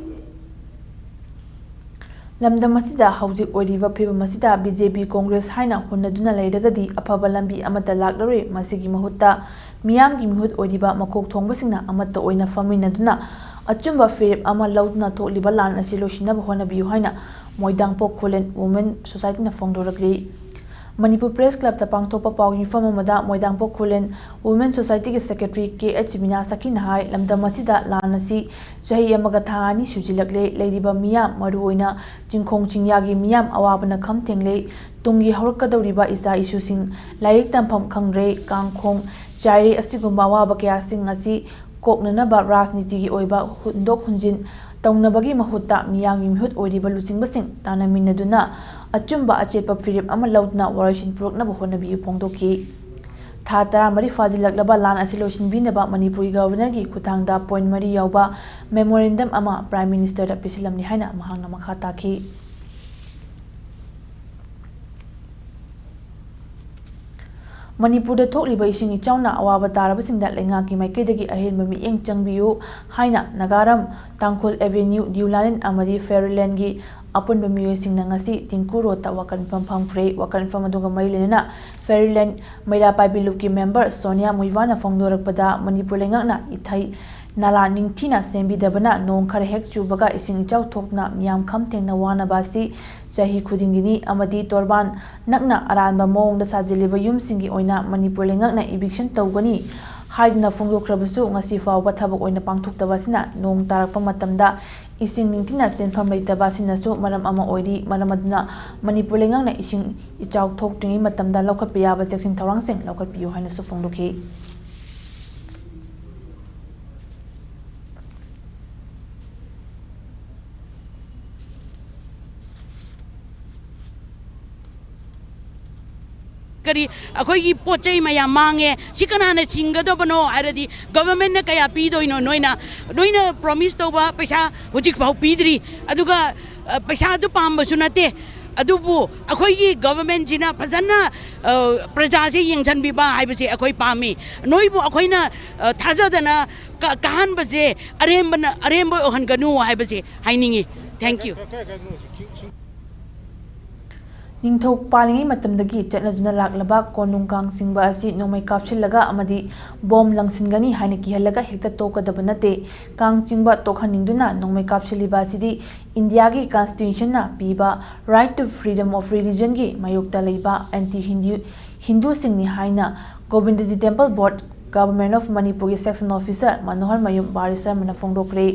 ꯂꯝꯗꯝ ꯑꯁꯤꯗ ꯍꯧꯖꯤꯛ ꯑꯣꯏꯔꯤꯕ ꯐꯤꯕꯝ ꯑꯁꯤꯗ BJP, Congress ꯍꯥꯏꯅ ꯍꯨꯟꯅꯗꯨꯅ ꯂꯩꯔꯒꯗꯤ ꯑꯐꯕ ꯂꯝꯕꯤ ꯑꯃꯠꯇ ꯂꯥꯛꯂꯔꯣꯏ꯫ ꯃꯁꯤꯒꯤ ꯃꯍꯨꯠꯇ ꯃꯤꯌꯥꯝꯒꯤ ꯃꯤꯍꯨꯠ ꯑꯣꯏꯔꯤꯕ ꯃꯀꯣꯛ ꯊꯣꯡꯕꯁꯤꯡꯅ ꯑꯃꯠꯇ ꯑꯣꯏꯅ ꯐꯝꯃꯤꯟꯅꯗꯨꯅ ꯑꯆꯨꯝꯕ ꯐꯤꯔꯦꯞ ꯑꯃ ꯂꯧꯗꯨꯅ ꯊꯣꯛꯂꯤꯕ ꯂꯥꯟ ꯑꯁꯤ ꯂꯣꯏꯁꯤꯟꯅꯕ ꯍꯣꯠꯅꯕꯤꯌꯨ ꯍꯥꯏꯅ ꯃꯣꯏꯗꯥꯡꯄꯣꯛ ꯈꯨꯂꯦꯟ Women Societyꯅ ꯐꯣꯡꯗꯣꯔꯛꯂꯤ꯫ ꯃꯅꯤꯄꯨꯔ Press Clubꯇ ꯄꯥꯡꯊꯣꯛꯄ ꯄꯥꯎꯒꯤ ꯃꯤꯐꯝ ꯑꯃꯗ ꯃꯣꯏꯗꯥꯡꯄꯣꯛ ꯈꯨꯂꯦꯟ Women Societyꯒꯤ Secretary K H ꯕꯤꯅꯥ ꯁꯈꯤꯅ ꯍꯥꯏ, ꯂꯝꯗꯝ ꯑꯁꯤꯗ ꯂꯥꯟ ꯑꯁꯤ ꯆꯍꯤ ꯑꯃꯒ ꯊꯥ ꯑꯅꯤ ꯁꯨꯖꯤꯜꯂꯛꯂꯦ꯫ ꯂꯩꯔꯤꯕ ꯃꯤꯌꯥꯝ, ꯃꯔꯨꯑꯣꯏꯅ ꯆꯤꯡꯈꯣꯡ ꯆꯤꯡꯌꯥꯒꯤ ꯃꯤꯌꯥꯝ ꯑꯋꯥꯕꯅ ꯈꯝ ꯊꯦꯡꯂꯦ꯫ ꯇꯨꯡꯒꯤ ꯍꯧꯔꯛꯀꯗꯧꯔꯤꯕ ꯏꯆꯥ ꯏꯁꯨꯁꯤꯡ ꯂꯥꯏꯔꯤꯛ ꯇꯝꯐꯝ ꯈꯪꯗ꯭ꯔꯦ꯫ ꯀꯥꯡꯈꯣꯡ ꯆꯥꯏꯔꯦ꯫ ꯑꯁꯤꯒꯨꯝꯕ ꯑꯋꯥꯕ ꯀꯌꯥꯁꯤꯡ ꯑꯁꯤ ꯀꯣꯛꯅꯅꯕ ꯔꯥꯖꯅꯤꯇꯤꯒꯤ ꯑꯣꯏꯕ ꯍꯨꯟꯗꯣꯛ ꯍꯨꯟꯖꯤꯟ ꯇꯧꯅꯕꯒꯤ ꯃꯍꯨꯠꯇ ꯃꯤꯌꯥꯝꯒꯤ ꯃꯤꯍꯨꯠ ꯑꯣꯏꯔꯤꯕ ꯂꯨꯆꯤꯡꯕꯁꯤꯡ ꯇꯥꯟꯅꯃꯤꯟꯅꯗꯨꯅ ꯑꯆꯨꯝꯕ ꯑꯆꯦꯠꯄ ꯐꯤꯔꯦꯞ ꯑꯃ ꯂꯧꯗꯨꯅ ꯋꯥꯔꯣꯏꯁꯤꯟ ꯄꯨꯔꯛꯅꯕ ꯍꯣꯠꯅꯕꯤꯌꯨ ꯐꯣꯡꯗꯣꯛꯈꯤ꯫ ꯊꯥ ꯇꯔꯥꯃꯔꯤ ꯐꯥꯖꯤꯜꯂꯛꯂꯕ ꯂꯥꯟ ꯑꯁꯤ ꯂꯣꯏꯁꯤꯟꯕꯤꯅꯕ ꯃꯅꯤꯄꯨꯔꯒꯤ Governorꯒꯤ ꯈꯨꯠꯊꯥꯡꯗ point ꯃꯔꯤ ꯌꯥꯎꯕ memorandum ꯑꯃ Prime Ministerꯗ ꯄꯤꯁꯤꯜꯂꯝꯂꯤ ꯍꯥꯏꯅ ꯃꯍꯥꯛꯅ ꯃꯈꯥ ꯇꯥꯈꯤ꯫ ꯃꯅꯤꯄꯨꯔꯗ ꯊꯣꯛꯂꯤꯕ ꯏꯁꯤꯡ ꯏꯆꯥꯎꯅ ꯑꯋꯥꯕ ꯇꯥꯔꯕꯁꯤꯡꯗ ꯂꯩꯉꯥꯛꯀꯤ ꯃꯥꯏꯀꯩꯗꯒꯤ ꯑꯍꯦꯟꯕ ꯃꯤꯠꯌꯦꯡ ꯆꯪꯕꯤꯌꯨ ꯍꯥꯏꯅ ꯅꯥꯒꯥꯔꯝ, ꯇꯥꯡꯈꯨꯜ Avenue, ꯗꯤꯌꯨꯂꯥꯂꯦꯟ ꯑꯃꯗꯤ Fairylandꯒꯤ ꯑꯄꯨꯟꯕ ꯃꯤꯑꯣꯏꯁꯤꯡꯅ ꯉꯁꯤ ꯇꯤꯡꯀꯨ ꯔꯣꯗꯇ ꯋꯥꯀꯠ ꯃꯤꯐꯝ ꯐꯝꯈ꯭ꯔꯦ꯫ ꯋꯥꯀꯠ ꯃꯤꯐꯝ ꯑꯗꯨꯒ ꯃꯔꯤ ꯂꯩꯅꯅ ꯐꯦꯔꯤꯂꯦꯟ ꯃꯩꯔꯥ ꯄꯥꯏꯕꯤ ꯂꯨꯞꯀꯤ ꯃꯦꯝꯕꯔ ꯁꯣꯅꯤꯌꯥ ꯃꯨꯏꯋꯥꯅ ꯐꯣꯡꯗꯣꯔꯛꯄꯗ, ꯃꯅꯤꯄꯨꯔ ꯂꯩꯉꯥꯛꯅ ꯏꯊꯩ ꯅꯥꯂꯥ ꯅꯤꯡꯊꯤꯅ ꯁꯦꯝꯕꯤꯗꯕꯅ ꯅꯣꯡ ꯈꯔ ꯍꯦꯛ ꯆꯨꯕꯒ ꯏꯁꯤꯡ ꯏꯆꯥꯎ ꯊꯣꯛꯇꯨꯅ ꯃꯤꯌꯥꯝ ꯈꯝ ꯊꯦꯡꯅ ꯋꯥꯅꯕ ꯑꯁꯤ ꯆꯍꯤ ꯈꯨꯗꯤꯡꯒꯤꯅꯤ ꯑꯃꯗꯤ ꯇꯣꯔꯕꯥꯟ ꯅꯛꯅ ꯑꯔꯥꯟꯕ ꯃꯑꯣꯡꯗ ꯁꯥꯖꯤꯜꯂꯤꯕ ꯌꯨꯝꯁꯤꯡꯒꯤ ꯑꯣꯏꯅ ꯃꯅꯤꯄꯨꯔ ꯂꯩꯉꯥꯛꯅ ꯏꯚꯤꯛꯁꯟ ꯇꯧꯒꯅꯤ ꯍꯥꯏꯗꯨꯅ ꯐꯣꯡꯗꯣꯛꯈ꯭ꯔꯕꯁꯨ, ꯉꯁꯤ ꯐꯥꯎꯕ ꯊꯕꯛ ꯑꯣꯏꯅ ꯄꯥꯡꯊꯣꯛꯇꯕ ꯑꯁꯤꯅ ꯅꯣꯡ ꯇꯥꯔꯛꯄ ꯃꯇꯝꯗ ꯏꯁꯤꯡ ꯅꯤꯡꯊꯤꯅ ꯆꯦꯟꯐꯝ ꯂꯩꯇꯕ ꯑꯁꯤꯅꯁꯨ ꯃꯔꯝ ꯑꯃ ꯑꯣꯏꯔꯤ꯫ ꯃꯔꯝ ꯑꯗꯨꯅ ꯃꯅꯤꯄꯨꯔ ꯂꯩꯉꯥꯛꯅ ꯏꯁꯤꯡ ꯏꯆꯥꯎ ꯊꯣꯛꯇ꯭ꯔꯤꯉꯩ ꯃꯇꯝꯗ ꯂꯧꯈꯠꯄ ꯌꯥꯕ ꯆꯦꯛꯁꯤꯟ ꯊꯧꯔꯥꯡꯁꯤꯡ ꯂꯧꯈꯠꯄꯤꯌꯨ ꯍꯥꯏꯅꯁꯨ ꯐꯣꯡꯗꯣꯛꯈꯤ꯫ ꯀꯔꯤ ꯑꯩꯈꯣꯏꯒꯤ ꯄꯣꯠ ꯆꯩ ꯃꯌꯥꯝ ꯃꯥꯡꯉꯦ, ꯁꯤ ꯀꯅꯥꯅ ꯁꯤꯡꯒꯗꯕꯅꯣ ꯍꯥꯏꯔꯗꯤ, ꯒꯚꯔꯟꯃꯦꯟꯠꯅ ꯀꯌꯥ ꯄꯤꯗꯣꯏꯅꯣ? ꯅꯣꯏꯅ, ꯅꯣꯏꯅ ꯄ꯭ꯔꯣꯃꯤꯁ ꯇꯧꯕ ꯄꯩꯁꯥ ꯍꯧꯖꯤꯛꯐꯥꯎ ꯄꯤꯗ꯭ꯔꯤ꯫ ꯑꯗꯨꯒ, ꯑ, ꯄꯩꯁꯥꯗꯨ ꯄꯥꯝꯕꯁꯨ ꯅꯠꯇꯦ, ꯑꯗꯨꯕꯨ ꯑꯩꯈꯣꯏꯒꯤ ꯒꯚꯔꯟꯃꯦꯟꯠꯁꯤꯅ ꯐꯖꯅ, ꯑ, ꯄ꯭ꯔꯖꯥꯁꯦ ꯌꯦꯡꯁꯤꯟꯕꯤꯕ ꯍꯥꯏꯕꯁꯦ ꯑꯩꯈꯣꯏ ꯄꯥꯝꯃꯤ꯫ ꯅꯣꯏꯕꯨ ꯑꯩꯈꯣꯏꯅ, ꯑ, ꯊꯥꯖꯗꯅ ꯀ-, ꯀꯥꯍꯟꯕꯁꯦ ꯑꯔꯦꯝꯕꯅ, ꯑꯔꯦꯝꯕ ꯑꯣꯏꯍꯟꯒꯅꯨ ꯍꯥꯏꯕꯁꯦ ꯍꯥꯏꯅꯤꯡꯉꯤ꯫ Thank you꯫ ꯅꯤꯡꯊꯧ ꯄꯥꯜꯂꯤꯉꯩ ꯃꯇꯝꯗꯒꯤ ꯆꯠꯅꯗꯨꯅ ꯂꯥꯛꯂꯕ ꯀꯣꯅꯨꯡ ꯀꯥꯡ ꯆꯤꯡꯕ ꯑꯁꯤ ꯅꯣꯡꯃꯩ ꯀꯥꯞꯁꯤꯜꯂꯒ ꯑꯃꯗꯤ ꯕꯣꯝ ꯂꯪꯁꯤꯟꯒꯅꯤ ꯍꯥꯏꯅ ꯀꯤꯍꯜꯂꯒ ꯍꯦꯛꯇ ꯇꯣꯛꯀꯗꯕ ꯅꯠꯇꯦ꯫ ꯀꯥꯡ ꯆꯤꯡꯕ ꯇꯣꯛꯍꯟꯅꯤꯡꯗꯨꯅ ꯅꯣꯡꯃꯩ ꯀꯥꯞꯁꯤꯜꯂꯤꯕ ꯑꯁꯤꯗꯤ ꯏꯟꯗꯤꯌꯥꯒꯤ ꯀꯟꯁꯇꯤꯇ꯭ꯌꯨꯁꯟꯅ ꯄꯤꯕ Right to Freedom of Religionꯒꯤ ꯃꯥꯌꯣꯛꯇ ꯂꯩꯕ ꯑꯦꯟꯇꯤ ꯍꯤꯟꯗꯨ, ꯍꯤꯟꯗꯨꯁꯤꯡꯅꯤ ꯍꯥꯏꯅ ꯒꯣꯕꯤꯟꯗꯖꯤ ꯇꯦꯝꯄꯜ ꯕꯣꯔꯗ, Government of ꯃꯅꯤꯄꯨꯔꯒꯤ ꯁꯦꯛꯁꯟ ꯑꯣꯐꯤꯁꯔ ꯃꯅꯣꯍꯔ ꯃꯌꯨꯝ ꯕꯥꯔꯤ ꯁꯔꯃꯅ ꯐꯣꯡꯗꯣꯛꯈ꯭ꯔꯦ꯫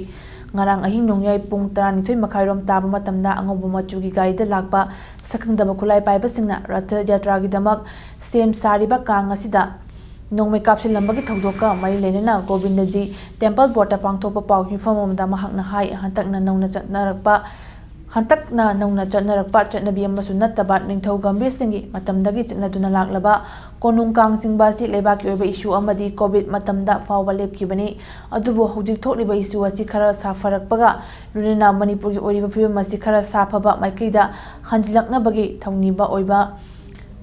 ꯉꯔꯥꯡ ꯑꯍꯤꯡ ꯅꯣꯡꯌꯥꯏ ꯄꯨꯡ ꯇꯔꯥꯅꯤꯊꯣꯏ ꯃꯈꯥꯏꯔꯣꯝ ꯇꯥꯕ ꯃꯇꯝꯗ ꯑꯉꯧꯕ ꯃꯆꯨꯒꯤ ꯒꯥꯔꯤꯗ ꯂꯥꯛꯄ ꯁꯛꯈꯪꯗꯕ ꯈꯨꯠꯂꯥꯏ ꯄꯥꯏꯕꯁꯤꯡꯅ ꯔꯊ ꯌꯥꯇ꯭ꯔꯥꯒꯤꯗꯃꯛ ꯁꯦꯝ ꯁꯥꯔꯤꯕ ꯀꯥꯡ ꯑꯁꯤꯗ ꯅꯣꯡꯃꯩ ꯀꯥꯞꯁꯤꯜꯂꯝꯕꯒꯤ ꯊꯧꯗꯣꯛꯀ ꯃꯔꯤ ꯂꯩꯅꯅ ꯒꯣꯕꯤꯟꯗꯖꯤ ꯇꯦꯝꯄꯜ ꯕꯣꯔꯗꯇ ꯄꯥꯡꯊꯣꯛꯄ ꯄꯥꯎ ꯃꯤꯐꯝ ꯑꯃꯗ ꯃꯍꯥꯛꯅ ꯍꯥꯏ, ꯍꯟꯗꯛꯅ ꯅꯧꯅ ꯆꯠꯅꯔꯛꯄ, ꯍꯟꯗꯛꯅ ꯅꯧꯅ ꯆꯠꯅꯔꯛꯄ ꯆꯠꯅꯕꯤ ꯑꯃꯁꯨ ꯅꯠꯇꯕ ꯅꯤꯡꯊꯧ ꯒꯝꯚꯤꯔ ꯁꯤꯡꯒꯤ ꯃꯇꯝꯗꯒꯤ ꯆꯠꯅꯗꯨꯅ ꯂꯥꯛꯂꯕ ꯀꯣꯅꯨꯡ ꯀꯥꯡ ꯆꯤꯡꯕ ꯑꯁꯤ ꯂꯩꯕꯥꯛꯀꯤ ꯑꯣꯏꯕ ꯏꯁꯨ ꯑꯃꯗꯤ ꯀꯣꯚꯤꯗ ꯃꯇꯝꯗ ꯐꯥꯎꯕ ꯂꯦꯞꯈꯤꯕꯅꯤ꯫ ꯑꯗꯨꯕꯨ ꯍꯧꯖꯤꯛ ꯊꯣꯛꯂꯤꯕ ꯏꯁꯨ ꯑꯁꯤ ꯈꯔ ꯁꯥꯐꯔꯛꯄꯒ ꯂꯣꯏꯅꯅ ꯃꯅꯤꯄꯨꯔꯒꯤ ꯑꯣꯏꯔꯤꯕ ꯐꯤꯕꯝ ꯑꯁꯤ ꯈꯔ ꯁꯥꯐꯕ ꯃꯥꯏꯀꯩꯗ ꯍꯟꯖꯤꯜꯂꯛꯅꯕꯒꯤ ꯊꯧꯅꯤꯕ ꯑꯣꯏꯕ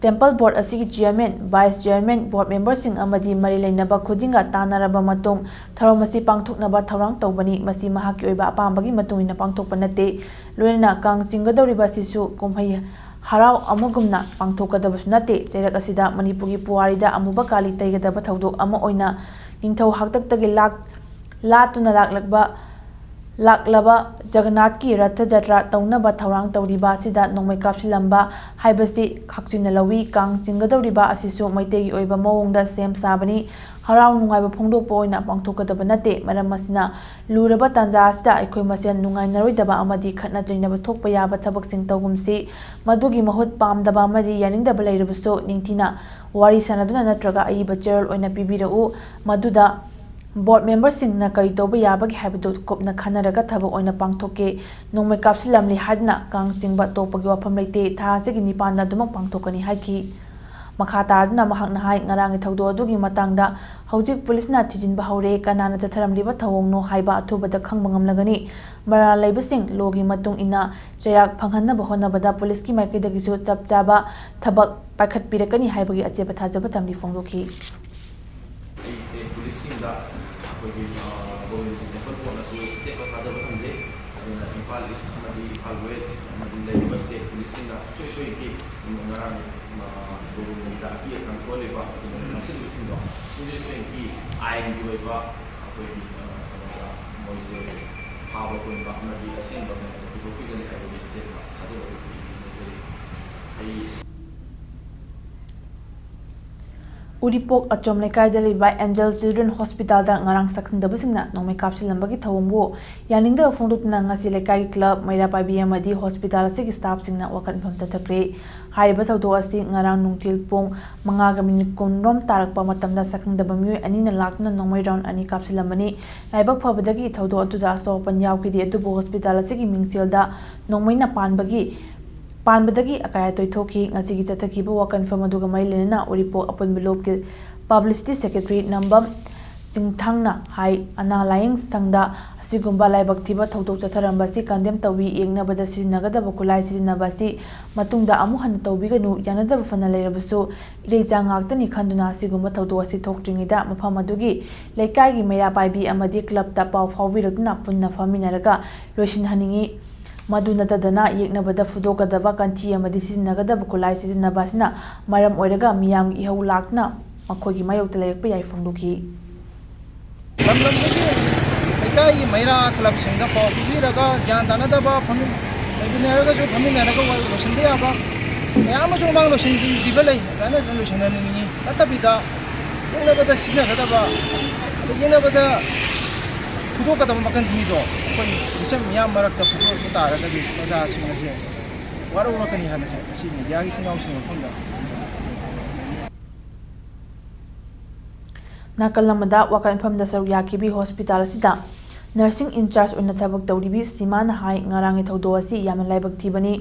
ꯇꯦꯝꯄꯜ ꯕꯣꯔꯗ ꯑꯁꯤꯒꯤ ꯆꯤꯌꯔꯃꯦꯟ, ꯚꯥꯏꯁ ꯆꯤꯌꯔꯃꯦꯟ, ꯕꯣꯔꯗ ꯃꯦꯝꯕꯔꯁꯤꯡ ꯑꯃꯗꯤ ꯃꯔꯤ ꯂꯩꯅꯕ ꯈꯨꯗꯤꯡꯒ ꯇꯥꯟꯅꯔꯕ ꯃꯇꯨꯡ ꯊꯧꯔꯝ ꯑꯁꯤ ꯄꯥꯡꯊꯣꯛꯅꯕ ꯊꯧꯔꯥꯡ ꯇꯧꯕꯅꯤ꯫ ꯃꯁꯤ ꯃꯍꯥꯛꯀꯤ ꯑꯣꯏꯕ ꯑꯄꯥꯝꯕꯒꯤ ꯃꯇꯨꯡ ꯏꯟꯅ ꯄꯥꯡꯊꯣꯛꯄ ꯅꯠꯇꯦ꯫ ꯂꯣꯏꯅꯅ ꯀꯥꯡ ꯆꯤꯡꯒꯗꯧꯔꯤꯕ ꯑꯁꯤꯁꯨ ꯀꯨꯝꯍꯩ ꯍꯔꯥꯎ ꯑꯃꯒꯨꯝꯅ ꯄꯥꯡꯊꯣꯛꯀꯗꯕꯁꯨ ꯅꯠꯇꯦ꯫ ꯆꯩꯔꯛ ꯑꯁꯤꯗ ꯃꯅꯤꯄꯨꯔꯒꯤ ꯄꯨꯋꯥꯔꯤꯗ ꯑꯃꯨꯕ ꯀꯥꯂꯤ ꯇꯩꯒꯗꯕ ꯊꯧꯗꯣꯛ ꯑꯃ ꯑꯣꯏꯅ ꯅꯤꯡꯊꯧ ꯍꯥꯛꯇꯛꯇꯒꯤ ꯂꯥꯛ-, ꯂꯥꯠꯇꯨꯅ ꯂꯥꯛꯂꯛꯄ, ꯂꯥꯛꯂꯕ ꯖꯒꯟꯅꯥꯊꯀꯤ ꯔꯊ ꯖꯇ꯭ꯔꯥ ꯇꯧꯅꯕ ꯊꯧꯔꯥꯡ ꯇꯧꯔꯤꯕ ꯑꯁꯤꯗ ꯅꯣꯡꯃꯩ ꯀꯥꯞꯁꯤꯜꯂꯝꯕ ꯍꯥꯏꯕꯁꯤ ꯈꯥꯛꯆꯤꯟꯅ ꯂꯧꯏ꯫ ꯀꯥꯡ ꯆꯤꯡꯒꯗꯧꯔꯤꯕ ꯑꯁꯤꯁꯨ ꯃꯩꯇꯩꯒꯤ ꯑꯣꯏꯕ ꯃꯑꯣꯡꯗ ꯁꯦꯝ ꯁꯥꯕꯅꯤ꯫ ꯍꯔꯥꯎ ꯅꯨꯡꯉꯥꯏꯕ ꯐꯣꯡꯗꯣꯛꯄ ꯑꯣꯏꯅ ꯄꯥꯡꯊꯣꯛꯀꯗꯕ ꯅꯠꯇꯦ꯫ ꯃꯔꯝ ꯑꯁꯤꯅ, ꯂꯨꯔꯕ ꯇꯥꯟꯖꯥ ꯑꯁꯤꯗ ꯑꯩꯈꯣꯏ ꯃꯁꯦꯜ ꯅꯨꯡꯉꯥꯏꯅꯔꯣꯏꯗꯕ ꯑꯃꯗꯤ ꯈꯠꯅ ꯆꯩꯅꯕ ꯊꯣꯛꯄ ꯌꯥꯕ ꯊꯕꯛꯁꯤꯡ ꯇꯧꯒꯨꯝꯁꯤ꯫ ꯃꯗꯨꯒꯤ ꯃꯍꯨꯠ ꯄꯥꯝꯗꯕ ꯑꯃꯗꯤ ꯌꯥꯅꯤꯡꯗꯕ ꯂꯩꯔꯕꯁꯨ ꯅꯤꯡꯊꯤꯅ ꯋꯥꯔꯤ ꯁꯥꯟꯅꯗꯨꯅ ꯅꯠꯇ꯭ꯔꯒ ꯑꯏꯕ ꯆꯦꯔꯣꯜ ꯑꯣꯏꯅ ꯄꯤꯕꯤꯔꯛꯎ꯫ ꯃꯗꯨꯗ ꯕꯣꯔꯗ ꯃꯦꯝꯕꯔꯁꯤꯡꯅ ꯀꯔꯤ ꯇꯧꯕ ꯌꯥꯕꯒꯦ ꯍꯥꯏꯕꯗꯨ ꯀꯨꯞꯅ ꯈꯟꯅꯔꯒ ꯊꯕꯛ ꯑꯣꯏꯅ ꯄꯥꯡꯊꯣꯛꯀꯦ꯫ ꯅꯣꯡꯃꯩ ꯀꯥꯞꯁꯤꯜꯂꯝꯂꯤ ꯍꯥꯏꯗꯨꯅ ꯀꯥꯡ ꯆꯤꯡꯕ ꯇꯣꯛꯄꯒꯤ ꯋꯥꯐꯝ ꯂꯩꯇꯦ꯫ ꯊꯥ ꯑꯁꯤꯒꯤ ꯅꯤꯄꯥꯟꯗ ꯑꯗꯨꯃꯛ ꯄꯥꯡꯊꯣꯛꯀꯅꯤ ꯍꯥꯏꯈꯤ꯫ ꯃꯈꯥ ꯇꯥꯗꯨꯅ ꯃꯍꯥꯛꯅ ꯍꯥꯏ, ꯉꯔꯥꯡꯒꯤ ꯊꯧꯗꯣꯛ ꯑꯗꯨꯒꯤ ꯃꯇꯥꯡꯗ ꯍꯧꯖꯤꯛ ꯄꯨꯂꯤꯁꯅ ꯊꯤꯖꯤꯟꯕ ꯍꯧꯔꯦ꯫ ꯀꯅꯥꯅ ꯆꯠꯊꯔꯝꯂꯤꯕ ꯊꯧꯑꯣꯡꯅꯣ ꯍꯥꯏꯕ ꯑꯊꯨꯕꯗ ꯈꯪꯕ ꯉꯝꯂꯒꯅꯤ꯫ ꯃꯔꯥꯜ ꯂꯩꯕꯁꯤꯡ ꯂꯣꯒꯤ ꯃꯇꯨꯡ ꯏꯟꯅ ꯆꯩꯔꯥꯛ ꯐꯪꯍꯟꯅꯕ ꯍꯣꯠꯅꯕꯗ ꯄꯨꯂꯤꯁꯀꯤ ꯃꯥꯏꯀꯩꯗꯒꯤꯁꯨ ꯆꯞ ꯆꯥꯕ ꯊꯕꯛ ꯄꯥꯏꯈꯠꯄꯤꯔꯛꯀꯅꯤ ꯍꯥꯏꯕꯒꯤ ꯑꯆꯦꯠꯄ ꯊꯥꯖꯕ ꯊꯝꯂꯤ ꯐꯣꯡꯗꯣꯛꯈꯤ꯫ ꯑꯩꯁꯦ ꯄꯨꯂꯤꯁꯁꯤꯡꯗ ꯑꯩꯈꯣꯏꯒꯤ, ꯑ, ꯒꯣꯕꯤꯟꯗ ꯇꯦꯝꯄꯜ ꯕꯣꯔꯗꯅꯁꯨ ꯑꯆꯦꯠꯄ ꯊꯥꯖꯕ ꯊꯝꯖꯩ꯫ ꯑꯗꯨꯅ ꯏꯝꯐꯥꯜ ꯏꯁ ꯑꯃꯗꯤ ꯏꯝꯐꯥꯜ ꯋꯦꯁ ꯑꯃꯗꯤ ꯂꯩꯔꯤꯕ ꯁ꯭ꯇꯦꯠ ꯄꯨꯂꯤꯁꯁꯤꯡꯅ ꯁꯨꯡꯁꯣꯏ ꯁꯣꯏꯗꯅ ꯉꯔꯥꯡ, ꯑ, ꯒꯣꯕꯤꯟꯗꯒꯤ ꯑꯀꯤ ꯑꯈꯪ ꯊꯣꯛꯍꯜꯂꯤꯕ ꯑꯗꯨꯒ ꯅꯝꯁꯤꯜꯂꯤꯕꯁꯤꯡꯗꯣ ꯁꯨꯡꯁꯣꯏ ꯁꯣꯏꯗꯅ ꯑꯥꯏꯟꯒꯤ ꯑꯣꯏꯕ ꯑꯩꯈꯣꯏꯒꯤ, ꯑ, ꯀꯩꯅꯣꯗ ꯃꯣꯏꯁꯦ ꯐꯥꯕ ꯄꯨꯟꯕ ꯑꯃꯗꯤ ꯑꯁꯦꯡꯕ ꯀꯩꯅꯣꯗ ꯄꯨꯊꯣꯛꯄꯤꯒꯅꯤ ꯍꯥꯏꯕꯒꯤ ꯑꯆꯦꯠꯄ ꯊꯥꯖꯕ ꯑꯩ ꯂꯩꯖꯔꯤ꯫ ꯑꯩ ꯎꯔꯤꯄꯣꯛ ꯑꯆꯣꯝ ꯂꯩꯀꯥꯏꯗ ꯂꯩꯕ ꯑꯦꯟꯖꯦꯜ ꯆꯤꯜꯗ꯭ꯔꯦꯟ ꯍꯣꯁꯄꯤꯇꯥꯜꯗ ꯉꯔꯥꯡ ꯁꯛꯈꯪꯗꯕꯁꯤꯡꯅ ꯅꯣꯡꯃꯩ ꯀꯥꯞꯁꯤꯜꯂꯝꯕꯒꯤ ꯊꯧꯑꯣꯡꯕꯨ ꯌꯥꯅꯤꯡꯗꯕ ꯐꯣꯡꯗꯣꯛꯇꯨꯅ ꯉꯁꯤ ꯂꯩꯀꯥꯏꯒꯤ ꯀ꯭ꯂꯕ, ꯃꯩꯔꯥ ꯄꯥꯏꯕꯤ ꯑꯃꯗꯤ ꯍꯣꯁꯄꯤꯇꯥꯜ ꯑꯁꯤꯒꯤ ꯁ꯭ꯇꯥꯐꯁꯤꯡꯅ ꯋꯥꯀꯠ ꯃꯤꯐꯝ ꯆꯠꯊꯈ꯭ꯔꯦ꯫ ꯍꯥꯏꯔꯤꯕ ꯊꯧꯗꯣꯛ ꯑꯁꯤ ꯉꯔꯥꯡ ꯅꯨꯡꯊꯤꯜ ꯄꯨꯡ ꯃꯉꯥꯒ ꯃꯤꯅꯤꯠ ꯀꯨꯟꯔꯣꯝ ꯇꯥꯔꯛꯄ ꯃꯇꯝꯗ ꯁꯛꯈꯪꯗꯕ ꯃꯤꯑꯣꯏ ꯑꯅꯤꯅ ꯂꯥꯛꯇꯨꯅ ꯅꯣꯡꯃꯩ ꯔꯥꯎꯟ ꯑꯅꯤ ꯀꯥꯞꯁꯤꯜꯂꯝꯕꯅꯤ꯫ ꯂꯥꯏꯕꯛ ꯐꯕꯗꯒꯤ ꯊꯧꯗꯣꯛ ꯑꯗꯨꯗ ꯑꯁꯣꯛ ꯑꯄꯟ ꯌꯥꯎꯈꯤꯗꯦ, ꯑꯗꯨꯕꯨ ꯍꯣꯁꯄꯤꯇꯥꯜ ꯑꯁꯤꯒꯤ ꯃꯤꯡꯁꯦꯜꯗ ꯅꯣꯡꯃꯩꯅ ꯄꯥꯟꯕꯒꯤ ꯄꯥꯟꯕꯗꯒꯤ ꯑꯀꯥꯏ ꯑꯇꯣꯏ ꯊꯣꯛꯈꯤ꯫ ꯉꯁꯤꯒꯤ ꯆꯠꯊꯈꯤꯕ ꯋꯥꯀꯠ ꯃꯤꯐꯝ ꯑꯗꯨꯒ ꯃꯔꯤ ꯂꯩꯅꯅ ꯎꯔꯤꯄꯣꯛ ꯑꯄꯨꯟꯕ ꯂꯨꯞꯀꯤ ꯄꯕ꯭ꯂꯤꯁꯤꯇꯤ ꯁꯦꯀ꯭ꯔꯦꯇꯔꯤ ꯅꯝꯕꯝ ꯆꯤꯡꯊꯥꯡꯅ ꯍꯥꯏ꯫ ꯑꯅꯥ ꯂꯥꯌꯦꯡ ꯁꯪꯗ ꯑꯁꯤꯒꯨꯝꯕ ꯂꯥꯏꯕꯛ ꯊꯤꯕ ꯊꯧꯗꯣꯛ ꯆꯠꯊꯔꯝꯕ ꯑꯁꯤ ꯀꯟꯗꯦꯝ ꯇꯧꯏ꯫ ꯌꯦꯛꯅꯕꯗ ꯁꯤꯖꯤꯟꯅꯒꯗꯕ ꯈꯨꯠꯂꯥꯏ ꯁꯤꯖꯤꯟꯅꯕ ꯑꯁꯤ ꯃꯇꯨꯡꯗ ꯑꯃꯨꯛ ꯍꯟꯅ ꯇꯧꯕꯤꯒꯅꯨ꯫ ꯌꯥꯅꯗꯕ ꯐꯅ ꯂꯩꯔꯕꯁꯨ ꯏꯔꯩꯆꯥ ꯉꯥꯛꯇꯅꯤ ꯈꯟꯗꯨꯅ ꯑꯁꯤꯒꯨꯝꯕ ꯊꯧꯗꯣꯛ ꯑꯁꯤ ꯊꯣꯛꯇ꯭ꯔꯤꯉꯩꯗ ꯃꯐꯝ ꯑꯗꯨꯒꯤ ꯂꯩꯀꯥꯏꯒꯤ ꯃꯩꯔꯥ ꯄꯥꯏꯕꯤ ꯑꯃꯗꯤ ꯀ꯭ꯂꯕꯇ ꯄꯥꯎ ꯐꯥꯎꯕꯤꯔꯛꯇꯨꯅ ꯄꯨꯟꯅ ꯐꯝꯃꯤꯟꯅꯔꯒ ꯂꯣꯏꯁꯤꯟꯍꯟꯅꯤꯡꯏ꯫ ꯃꯗꯨ ꯅꯠꯇꯗꯅ ꯌꯦꯛꯅꯕꯗ ꯐꯨꯗꯣꯛꯀꯗꯕ ꯀꯟꯊꯤ ꯑꯃꯗꯤ ꯁꯤꯖꯤꯟꯅꯒꯗꯕ ꯈꯨꯠꯂꯥꯏ ꯁꯤꯖꯤꯟꯅꯕ ꯑꯁꯤꯅ ꯃꯔꯝ ꯑꯣꯏꯔꯒ ꯃꯤꯌꯥꯝꯒꯤ ꯏꯍꯧ ꯂꯥꯛꯇꯨꯅ ꯃꯈꯣꯏꯒꯤ ꯃꯥꯌꯣꯛꯇ ꯂꯩꯔꯛꯄ ꯌꯥꯏ ꯐꯣꯡꯗꯣꯛꯈꯤ꯫ ꯂꯝꯗꯝꯗꯒꯤ ꯂꯩꯀꯥꯏꯒꯤ ꯃꯩꯔꯥ ꯀ꯭ꯂꯕꯁꯤꯡꯗ ꯄꯥꯎ ꯄꯤꯕꯤꯔꯒ ꯒ꯭ꯌꯥꯟ ꯇꯥꯅꯗꯕ ꯐꯝꯃꯤꯟ-, ꯂꯩꯃꯤꯟꯅꯔꯒꯁꯨ ꯐꯝꯃꯤꯟꯅꯔꯒ ꯋꯥꯔꯤ ꯂꯣꯏꯁꯤꯟꯕ ꯌꯥꯕ ꯀꯌꯥ ꯑꯃꯁꯨ ꯃꯃꯥꯡ ꯂꯣꯏꯁꯤꯟꯕꯤꯕ ꯂꯩ꯫ ꯑꯗꯨꯃꯥꯏꯅ ꯑꯗꯨꯝ ꯂꯣꯏꯁꯤꯟꯍꯟꯅꯤꯡꯉꯤ꯫ ꯅꯠꯇꯕꯤꯗ ꯌꯦꯛꯅꯕꯗ ꯁꯤꯖꯤꯟꯅꯒꯗꯕ, ꯑꯗ ꯌꯦꯛꯅꯕꯗ ꯐꯨꯗꯣꯛꯀꯗꯕ ꯃꯈꯜ ꯑꯅꯤꯗꯣ ꯑꯩꯈꯣꯏ ꯃꯤꯆꯝ ꯃꯤꯌꯥꯝ ꯃꯔꯛꯇ ꯐꯨꯗꯣꯛꯄ ꯇꯥꯔꯒꯗꯤ ꯄ꯭ꯔꯖꯥꯁꯤꯡ ꯑꯁꯦ ꯋꯥꯔꯧꯔꯛꯀꯅꯤ ꯍꯥꯏꯕꯁꯦ ꯉꯁꯤ ꯃꯤꯗꯤꯌꯥꯒꯤ ꯏꯆꯤꯟ ꯏꯅꯥꯎꯁꯤꯡ ꯃꯐꯝꯗ꯫ ꯅꯥꯀꯜ ꯑꯃꯗ ꯋꯥꯀꯠ ꯃꯤꯐꯝꯗ ꯁꯔꯨꯛ ꯌꯥꯈꯤꯕꯤ ꯍꯣꯁꯄꯤꯇꯥꯜ ꯑꯁꯤꯗ ꯅꯔꯁꯤꯡ ꯏꯟꯆꯥꯔꯖ ꯑꯣꯏꯅ ꯊꯕꯛ ꯇꯧꯔꯤꯕꯤ ꯁꯤꯃꯥꯅ ꯍꯥꯏ, ꯉꯔꯥꯡꯒꯤ ꯊꯧꯗꯣꯛ ꯑꯁꯤ ꯌꯥꯝꯅ ꯂꯥꯏꯕꯛ ꯊꯤꯕꯅꯤ꯫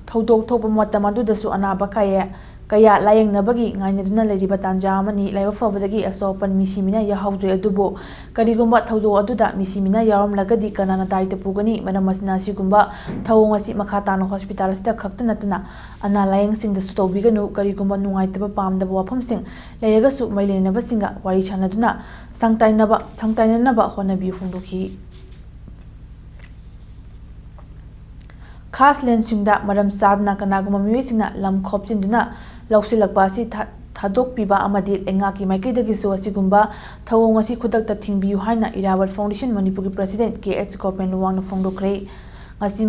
ꯊꯧꯗꯣꯛ ꯊꯣꯛꯄ ꯃꯇꯝ ꯑꯗꯨꯗꯁꯨ ꯑꯅꯥꯕ ꯀꯌꯥ, ꯀꯌꯥ ꯂꯥꯌꯦꯡꯅꯕꯒꯤ ꯉꯥꯏꯅꯗꯨꯅ ꯂꯩꯔꯤꯕ ꯇꯥꯟꯖꯥ ꯑꯃꯅꯤ꯫ ꯂꯥꯏꯕꯛ ꯐꯕꯗꯒꯤ ꯑꯁꯣꯛ ꯑꯄꯟ ꯃꯤꯁꯤ ꯃꯤꯅ ꯌꯥꯎꯍꯧꯗ꯭ꯔꯦ, ꯑꯗꯨꯕꯨ ꯀꯔꯤꯒꯨꯝꯕ ꯊꯧꯗꯣꯛ ꯑꯗꯨꯗ ꯃꯤꯁꯤ ꯃꯤꯅ ꯌꯥꯎꯔꯝꯂꯒꯗꯤ ꯀꯅꯥꯅ ꯗꯥꯏꯇ ꯄꯨꯒꯅꯤ? ꯃꯔꯝ ꯑꯁꯤꯅ ꯑꯁꯤꯒꯨꯝꯕ ꯊꯧꯑꯣꯡ ꯑꯁꯤ ꯃꯈꯥ ꯇꯥꯅ ꯍꯣꯁꯄꯤꯇꯥꯜ ꯑꯁꯤꯗ ꯈꯛꯇ ꯅꯠꯇꯅ ꯑꯅꯥ ꯂꯥꯌꯦꯡꯁꯤꯡꯗꯁꯨ ꯇꯧꯕꯤꯒꯅꯨ꯫ ꯀꯔꯤꯒꯨꯝꯕ ꯅꯨꯡꯉꯥꯏꯇꯕ ꯄꯥꯝꯗꯕ ꯋꯥꯐꯝꯁꯤꯡ ꯂꯩꯔꯒꯁꯨ ꯃꯔꯤ ꯂꯩꯅꯕꯁꯤꯡꯒ ꯋꯥꯔꯤ ꯁꯥꯟꯅꯗꯨꯅ ꯁꯪꯇꯥꯏꯅꯕ, ꯁꯪꯇꯥꯏꯅꯅꯕ ꯍꯣꯠꯅꯕꯤꯌꯨ ꯐꯣꯡꯗꯣꯛꯈꯤ꯫ ꯈꯥꯁ ꯂꯦꯟꯁꯤꯡꯗ ꯃꯔꯝ ꯆꯥꯗꯅ ꯀꯅꯥꯒꯨꯝꯕ ꯃꯤꯑꯣꯏꯁꯤꯡꯅ ꯂꯝ ꯈꯣꯞꯆꯤꯟꯗꯨꯅ ꯂꯧꯁꯤꯜꯂꯛꯄ ꯑꯁꯤ ꯊꯥ-, ꯊꯥꯗꯣꯛꯄꯤꯕ ꯑꯃꯗꯤ ꯂꯩꯉꯥꯛꯀꯤ ꯃꯥꯏꯀꯩꯗꯒꯤꯁꯨ ꯑꯁꯤꯒꯨꯝꯕ ꯊꯧꯑꯣꯡ ꯑꯁꯤ ꯈꯨꯗꯛꯇ ꯊꯤꯡꯕꯤꯌꯨ ꯍꯥꯏꯅ ꯏꯔꯥꯕꯠ ꯐꯥꯎꯟꯗꯦꯁꯟ ꯃꯅꯤꯄꯨꯔꯒꯤ ꯄ꯭ꯔꯁꯤꯗꯦꯟꯠ ꯀꯦ ꯑꯩꯆ ꯒꯣꯄꯦꯟ ꯂꯨꯋꯥꯡꯅ ꯐꯣꯡꯗꯣꯛꯈ꯭ꯔꯦ꯫ ꯉꯁꯤ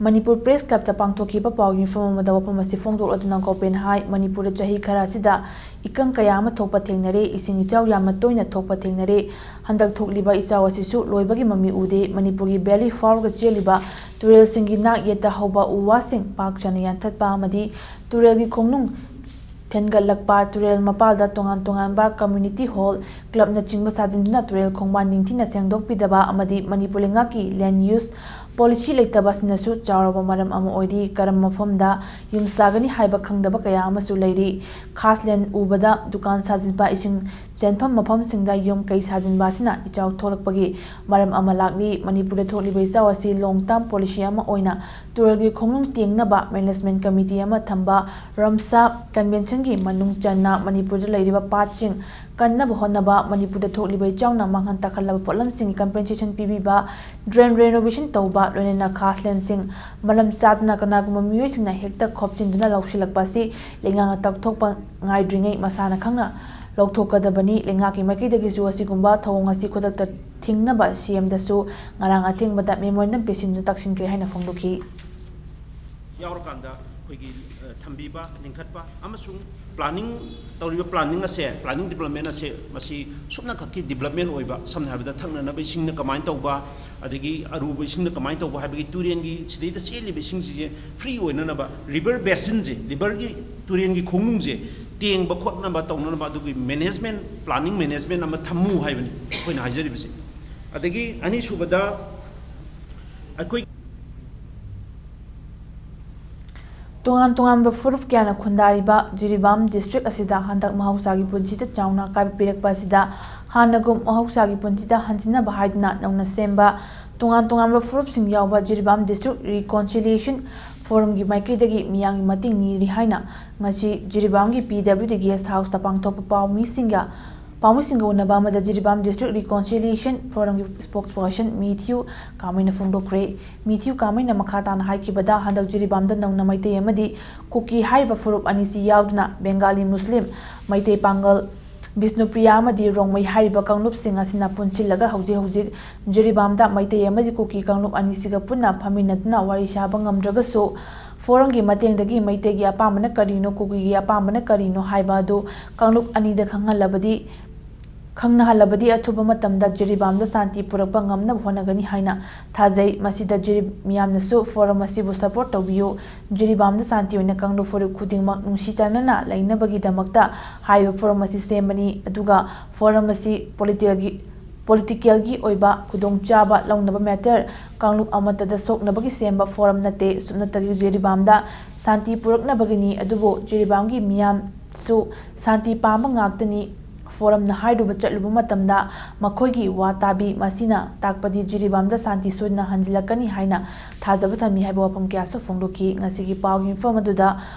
ꯃꯅꯤꯄꯨꯔ ꯄ꯭ꯔꯦꯁ ꯀ꯭ꯂꯕꯇ ꯄꯥꯡꯊꯣꯛꯈꯤꯕ ꯄꯥꯎꯒꯤ ꯃꯤꯐꯝ ꯑꯃꯗ ꯋꯥꯐꯝ ꯑꯁꯤ ꯐꯣꯡꯗꯣꯛꯂꯗꯨꯅ ꯒꯣꯄꯦꯟ ꯍꯥꯏ, ꯃꯅꯤꯄꯨꯔꯗ ꯆꯍꯤ ꯈꯔ ꯑꯁꯤꯗ ꯏꯀꯪ ꯀꯌꯥ ꯑꯃ ꯊꯣꯛꯄ ꯊꯦꯡꯅꯔꯦ, ꯏꯁꯤꯡ ꯏꯆꯥꯎ ꯌꯥꯝꯅ ꯇꯣꯏꯅ ꯊꯣꯛꯄ ꯊꯦꯡꯅꯔꯦ꯫ ꯍꯟꯗꯛ ꯊꯣꯛꯂꯤꯕ ꯏꯆꯥꯎ ꯑꯁꯤꯁꯨ ꯂꯣꯏꯕꯒꯤ ꯃꯃꯤ ꯎꯗꯦ꯫ ꯃꯅꯤꯄꯨꯔꯒꯤ ꯚꯦꯂꯤ ꯐꯥꯎꯔꯒ ꯆꯦꯜꯂꯤꯕ ꯇꯨꯔꯦꯜꯁꯤꯡꯒꯤ ꯅꯥꯛ ꯌꯦꯠꯇ ꯍꯧꯕ ꯎ ꯋꯥꯁꯤꯡ ꯄꯥꯛ ꯁꯟꯅ ꯌꯥꯟꯊꯠꯄ ꯑꯃꯗꯤ ꯇꯨꯔꯦꯜꯒꯤ ꯈꯣꯡꯅꯨꯡ ꯊꯦꯟꯒꯠꯂꯛꯄ, ꯇꯨꯔꯦꯜ ꯃꯄꯥꯜꯗ ꯇꯣꯉꯥꯟ ꯇꯣꯉꯥꯟꯕ ꯀꯝꯃ꯭ꯌꯨꯅꯤꯇꯤ ꯍꯣꯜ, ꯀ꯭ꯂꯕꯅꯆꯤꯡꯕ ꯁꯥꯖꯤꯟꯗꯨꯅ ꯇꯨꯔꯦꯜ ꯈꯣꯡꯕꯥꯟ ꯅꯤꯡꯊꯤꯅ ꯁꯦꯡꯗꯣꯛꯄꯤꯗꯕ ꯑꯃꯗꯤ ꯃꯅꯤꯄꯨꯔ ꯂꯩꯉꯥꯛꯀꯤ ꯂꯦꯟꯗ ꯌꯨꯁ ꯄꯣꯂꯤꯁꯤ ꯂꯩꯇꯕ ꯑꯁꯤꯅꯁꯨ ꯆꯥꯎꯔꯕ ꯃꯔꯝ ꯑꯃ ꯑꯣꯏꯔꯤ꯫ ꯀꯔꯝꯕ ꯃꯐꯝꯗ ꯌꯨꯝ ꯁꯥꯒꯅꯤ ꯍꯥꯏꯕ ꯈꯪꯗꯕ ꯀꯌꯥ ꯑꯃꯁꯨ ꯂꯩꯔꯤ꯫ ꯈꯥꯁ ꯂꯦꯟ ꯎꯕꯗ ꯗꯨꯀꯥꯟ ꯁꯥꯖꯤꯟꯕ, ꯏꯁꯤꯡ ꯆꯦꯟꯐꯝ ꯃꯐꯝꯁꯤꯡꯗ ꯌꯨꯝ ꯀꯩ ꯁꯥꯖꯤꯟꯕ ꯑꯁꯤꯅ ꯏꯆꯥꯎ ꯊꯣꯛꯂꯛꯄꯒꯤ ꯃꯔꯝ ꯑꯃ ꯂꯥꯛꯂꯤ꯫ ꯃꯅꯤꯄꯨꯔꯗ ꯊꯣꯛꯂꯤꯕ ꯏꯆꯥꯎ ꯑꯁꯤ long term policy ꯑꯃ ꯑꯣꯏꯅ ꯇꯨꯔꯦꯜꯒꯤ ꯈꯣꯡꯅꯨꯡ ꯇꯦꯡꯅꯕ management committee ꯑꯃ ꯊꯝꯕ ꯔꯝꯁꯥ conventionꯒꯤ ꯃꯅꯨꯡ ꯆꯟꯅ ꯃꯅꯤꯄꯨꯔꯗ ꯂꯩꯔꯤꯕ ꯄꯥꯠꯁꯤꯡ ꯀꯟꯅꯕ ꯍꯣꯠꯅꯕ, ꯃꯅꯤꯄꯨꯔꯗ ꯊꯣꯛꯂꯤꯕ ꯏꯆꯥꯎꯅ ꯃꯥꯡꯍꯟ ꯇꯥꯛꯍꯜꯂꯕ ꯄꯣꯠꯂꯝꯁꯤꯡꯒꯤ compensation ꯄꯤꯕꯤꯕ, drain renovation ꯇꯧꯕ, ꯂꯣꯏꯅꯅ ꯈꯥꯁ ꯂꯦꯟꯁꯤꯡ ꯃꯔꯝ ꯆꯥꯗꯅ ꯀꯅꯥꯒꯨꯝꯕ ꯃꯤꯑꯣꯏꯁꯤꯡꯅ ꯍꯦꯛꯇ ꯈꯣꯞꯆꯤꯟꯗꯨꯅ ꯂꯧꯁꯤꯜꯂꯛꯄ ꯑꯁꯤ ꯂꯩꯉꯥꯛꯅ ꯇꯧꯊꯣꯛꯄ ꯉꯥꯏꯗ꯭ꯔꯤꯉꯩ ꯃꯁꯥꯅ ꯈꯪꯅ ꯂꯧꯊꯣꯛꯀꯗꯕꯅꯤ꯫ ꯂꯩꯉꯥꯛꯀꯤ ꯃꯥꯏꯀꯩꯗꯒꯤꯁꯨ ꯑꯁꯤꯒꯨꯝꯕ ꯊꯧꯑꯣꯡ ꯑꯁꯤ ꯈꯨꯗꯛꯇ ꯊꯤꯡꯅꯕ CMꯗꯁꯨ ꯉꯔꯥꯡ ꯑꯊꯦꯡꯕꯗ memorandum ꯄꯤꯁꯤꯟꯗꯨꯅ ꯇꯛꯁꯤꯟꯈ꯭ꯔꯦ ꯍꯥꯏꯅ ꯐꯣꯡꯗꯣꯛꯈꯤ꯫ ꯌꯥꯎꯔꯀꯥꯟꯗ ꯑꯩꯈꯣꯏꯒꯤ ꯑ, ꯊꯝꯕꯤꯕ, ꯂꯤꯡꯈꯠꯄ ꯑꯃꯁꯨꯡ planning ꯇꯧꯔꯤꯕ planning ꯑꯁꯦ, planning development ꯑꯁꯦ ꯃꯁꯤ ꯁꯨꯞꯅꯈꯛꯀꯤ development ꯑꯣꯏꯕ, ꯁꯝꯅ ꯍꯥꯏꯔꯕꯗ ꯊꯛꯅꯅꯕ ꯏꯁꯤꯡꯅ ꯀꯃꯥꯏꯅ ꯇꯧꯕ, ꯑꯗꯒꯤ ꯑꯔꯨꯕ ꯏꯁꯤꯡꯅ ꯀꯃꯥꯏꯅ ꯇꯧꯕ ꯍꯥꯏꯕꯒꯤ ꯇꯨꯔꯦꯟꯒꯤ ꯁꯤꯗꯩꯗ ꯆꯦꯜꯂꯤꯕ ꯏꯁꯤꯡꯁꯤꯁꯦ free ꯑꯣꯏꯅꯅꯕ, river basinꯁꯦ, riverꯒꯤ ꯇꯨꯔꯦꯟꯒꯤ ꯈꯣꯡꯅꯨꯡꯁꯦ ꯇꯦꯡꯕ ꯈꯣꯠꯅꯕ ꯇꯧꯅꯅꯕ ꯑꯗꯨꯒꯤ management, planning management ꯑꯃ ꯊꯝꯃꯨ ꯍꯥꯏꯕꯅꯤ ꯑꯩꯈꯣꯏꯅ ꯍꯥꯏꯖꯔꯤꯕꯁꯦ꯫ ꯑꯗꯒꯤ ꯑꯅꯤꯁꯨꯕꯗ ꯑꯩꯈꯣꯏ ꯇꯣꯉꯥꯟ ꯇꯣꯉꯥꯟꯕ ꯐꯨꯔꯨꯞ ꯀꯌꯥꯅ ꯈꯨꯟꯗꯥꯔꯤꯕ ꯖꯤꯔꯤꯕꯥꯝ district ꯑꯁꯤꯗ ꯍꯟꯗꯛ ꯃꯍꯧꯁꯥꯒꯤ ꯄꯨꯟꯁꯤꯗ ꯆꯥꯎꯅ ꯑꯀꯥꯏꯕ ꯄꯤꯔꯛꯄ ꯑꯁꯤꯗ ꯍꯥꯟꯅꯒꯨꯝ ꯃꯍꯧꯁꯥꯒꯤ ꯄꯨꯟꯁꯤꯗ ꯍꯟꯖꯤꯟꯅꯕ ꯍꯥꯏꯗꯨꯅ ꯅꯧꯅ ꯁꯦꯝꯕ ꯇꯣꯉꯥꯟ ꯇꯣꯉꯥꯟꯕ ꯐꯨꯔꯨꯞꯁꯤꯡ ꯌꯥꯎꯕ ꯖꯤꯔꯤꯕꯥꯝ district reconciliation forumꯒꯤ ꯃꯥꯏꯀꯩꯗꯒꯤ ꯃꯤꯌꯥꯝꯒꯤ ꯃꯇꯦꯡ ꯅꯤꯔꯤ ꯍꯥꯏꯅ ꯉꯁꯤ ꯖꯤꯔꯤꯕꯥꯝꯒꯤ PWD guest houseꯇ ꯄꯥꯡꯊꯣꯛꯄ ꯄꯥꯎꯃꯤꯁꯤꯡꯒ ꯄꯥꯎꯃꯤꯁꯤꯡꯒ ꯎꯅꯕ ꯑꯃꯗ ꯖꯤꯔꯤꯕꯥꯝ district reconciliation forumꯒꯤ spokesperson ꯃꯤꯊꯤꯌꯨ ꯀꯥꯃꯩꯅ ꯐꯣꯡꯗꯣꯛꯈ꯭ꯔꯦ꯫ ꯃꯤꯊꯤꯌꯨ ꯀꯥꯃꯩꯅ ꯃꯈꯥ ꯇꯥꯅ ꯍꯥꯏꯈꯤꯕꯗ, ꯍꯟꯗꯛ ꯖꯤꯔꯤꯕꯥꯝꯗ ꯅꯧꯅ ꯃꯩꯇꯩ ꯑꯃꯗꯤ ꯀꯨꯀꯤ ꯍꯥꯏꯔꯤꯕ ꯐꯨꯔꯨꯞ ꯑꯅꯤꯁꯤ ꯌꯥꯎꯗꯨꯅ ꯕꯦꯡꯒꯥꯂꯤ ꯃꯨꯁꯂꯤꯝ, ꯃꯩꯇꯩ ꯄꯥꯡꯒꯜ, ꯕꯤꯁꯅꯨꯄ꯭ꯔꯤꯌꯥ ꯑꯃꯗꯤ ꯔꯣꯡꯃꯩ ꯍꯥꯏꯔꯤꯕ ꯀꯥꯡꯂꯨꯞꯁꯤꯡ ꯑꯁꯤꯅ ꯄꯨꯟꯁꯤꯜꯂꯒ ꯍꯧꯖꯤꯛ ꯍꯧꯖꯤꯛ ꯖꯤꯔꯤꯕꯥꯝꯗ ꯃꯩꯇꯩ ꯑꯃꯗꯤ ꯀꯨꯀꯤ ꯀꯥꯡꯂꯨꯞ ꯑꯅꯤꯁꯤꯒ ꯄꯨꯟꯅ ꯐꯝꯃꯤꯟꯅꯗꯨꯅ ꯋꯥꯔꯤ ꯁꯥꯕ ꯉꯝꯗ꯭ꯔꯒꯁꯨ, forumꯒꯤ ꯃꯇꯦꯡꯗꯒꯤ ꯃꯩꯇꯩꯒꯤ ꯑꯄꯥꯝꯕꯅ ꯀꯔꯤꯅꯣ, ꯀꯨꯀꯤꯒꯤ ꯑꯄꯥꯝꯕꯅ ꯀꯔꯤꯅꯣ ꯍꯥꯏꯕ ꯑꯗꯨ ꯀꯥꯡꯂꯨꯞ ꯑꯅꯤꯗ ꯈꯪꯍꯜꯂꯕꯗꯤ, ꯈꯪꯅꯍꯜꯂꯕꯗꯤ ꯑꯊꯨꯕ ꯃꯇꯝꯗ ꯖꯤꯔꯤꯕꯥꯝꯗ ꯁꯥꯟꯇꯤ ꯄꯨꯔꯛꯄ ꯉꯝꯅꯕ ꯍꯣꯠꯅꯒꯅꯤ ꯍꯥꯏꯅ ꯊꯥꯖꯩ꯫ ꯃꯁꯤꯗ ꯖꯤꯔꯤ ꯃꯤꯌꯥꯝꯅꯁꯨ forum ꯑꯁꯤꯕꯨ support ꯇꯧꯕꯤꯌꯨ꯫ ꯖꯤꯔꯤꯕꯥꯝꯗ ꯁꯥꯟꯇꯤ ꯑꯣꯏꯅ ꯀꯥꯡꯂꯨꯞ ꯐꯨꯔꯨꯞ ꯈꯨꯗꯤꯡꯃꯛ ꯅꯨꯡꯁꯤ ꯆꯥꯟꯅꯅ ꯂꯩꯅꯕꯒꯤꯗꯃꯛꯇ ꯍꯥꯏꯔꯤꯕ forum ꯑꯁꯤ ꯁꯦꯝꯕꯅꯤ꯫ ꯑꯗꯨꯒ forum ꯑꯁꯤ political ꯒꯤ ꯄꯣꯂꯤꯇꯤꯀꯦꯜꯒꯤ ꯑꯣꯏꯕ ꯈꯨꯗꯣꯡꯆꯥꯕ ꯂꯧꯅꯕ ꯃꯦꯇꯔ, ꯀꯥꯡꯂꯨꯞ ꯑꯃꯠꯇꯗ ꯁꯣꯛꯅꯕꯒꯤ ꯁꯦꯝꯕ ꯐꯣꯔꯝ ꯅꯠꯇꯦ꯫ ꯁꯨꯞꯅꯇꯒꯤ ꯖꯤꯔꯤꯕꯥꯝꯗ ꯁꯥꯟꯇꯤ ꯄꯨꯔꯛꯅꯕꯒꯤꯅꯤ꯫ ꯑꯗꯨꯕꯨ ꯖꯤꯔꯤꯕꯥꯝꯒꯤ ꯃꯤꯌꯥꯝꯁꯨ ꯁꯥꯟꯇꯤ ꯄꯥꯝꯕ ꯉꯥꯛꯇꯅꯤ꯫ ꯐꯣꯔꯝꯅ ꯍꯥꯏꯔꯨꯕ ꯆꯠꯂꯨꯕ ꯃꯇꯝꯗ ꯃꯈꯣꯏꯒꯤ ꯋꯥ ꯇꯥꯕꯤ꯫ ꯃꯁꯤꯅ ꯇꯥꯛꯄꯗꯤ ꯖꯤꯔꯤꯕꯥꯝꯗ ꯁꯥꯟꯇꯤ ꯁꯣꯏꯗꯅ ꯍꯟꯖꯤꯜꯂꯛꯀꯅꯤ ꯍꯥꯏꯅ ꯊꯥꯖꯕ ꯊꯝꯃꯤ ꯍꯥꯏꯕ ꯋꯥꯐꯝ ꯀꯌꯥꯁꯨ ꯐꯣꯡꯗꯣꯛꯈꯤ꯫ ꯉꯁꯤꯒꯤ ꯄꯥꯎꯒꯤ ꯃꯤꯐꯝ ꯑꯗꯨꯗ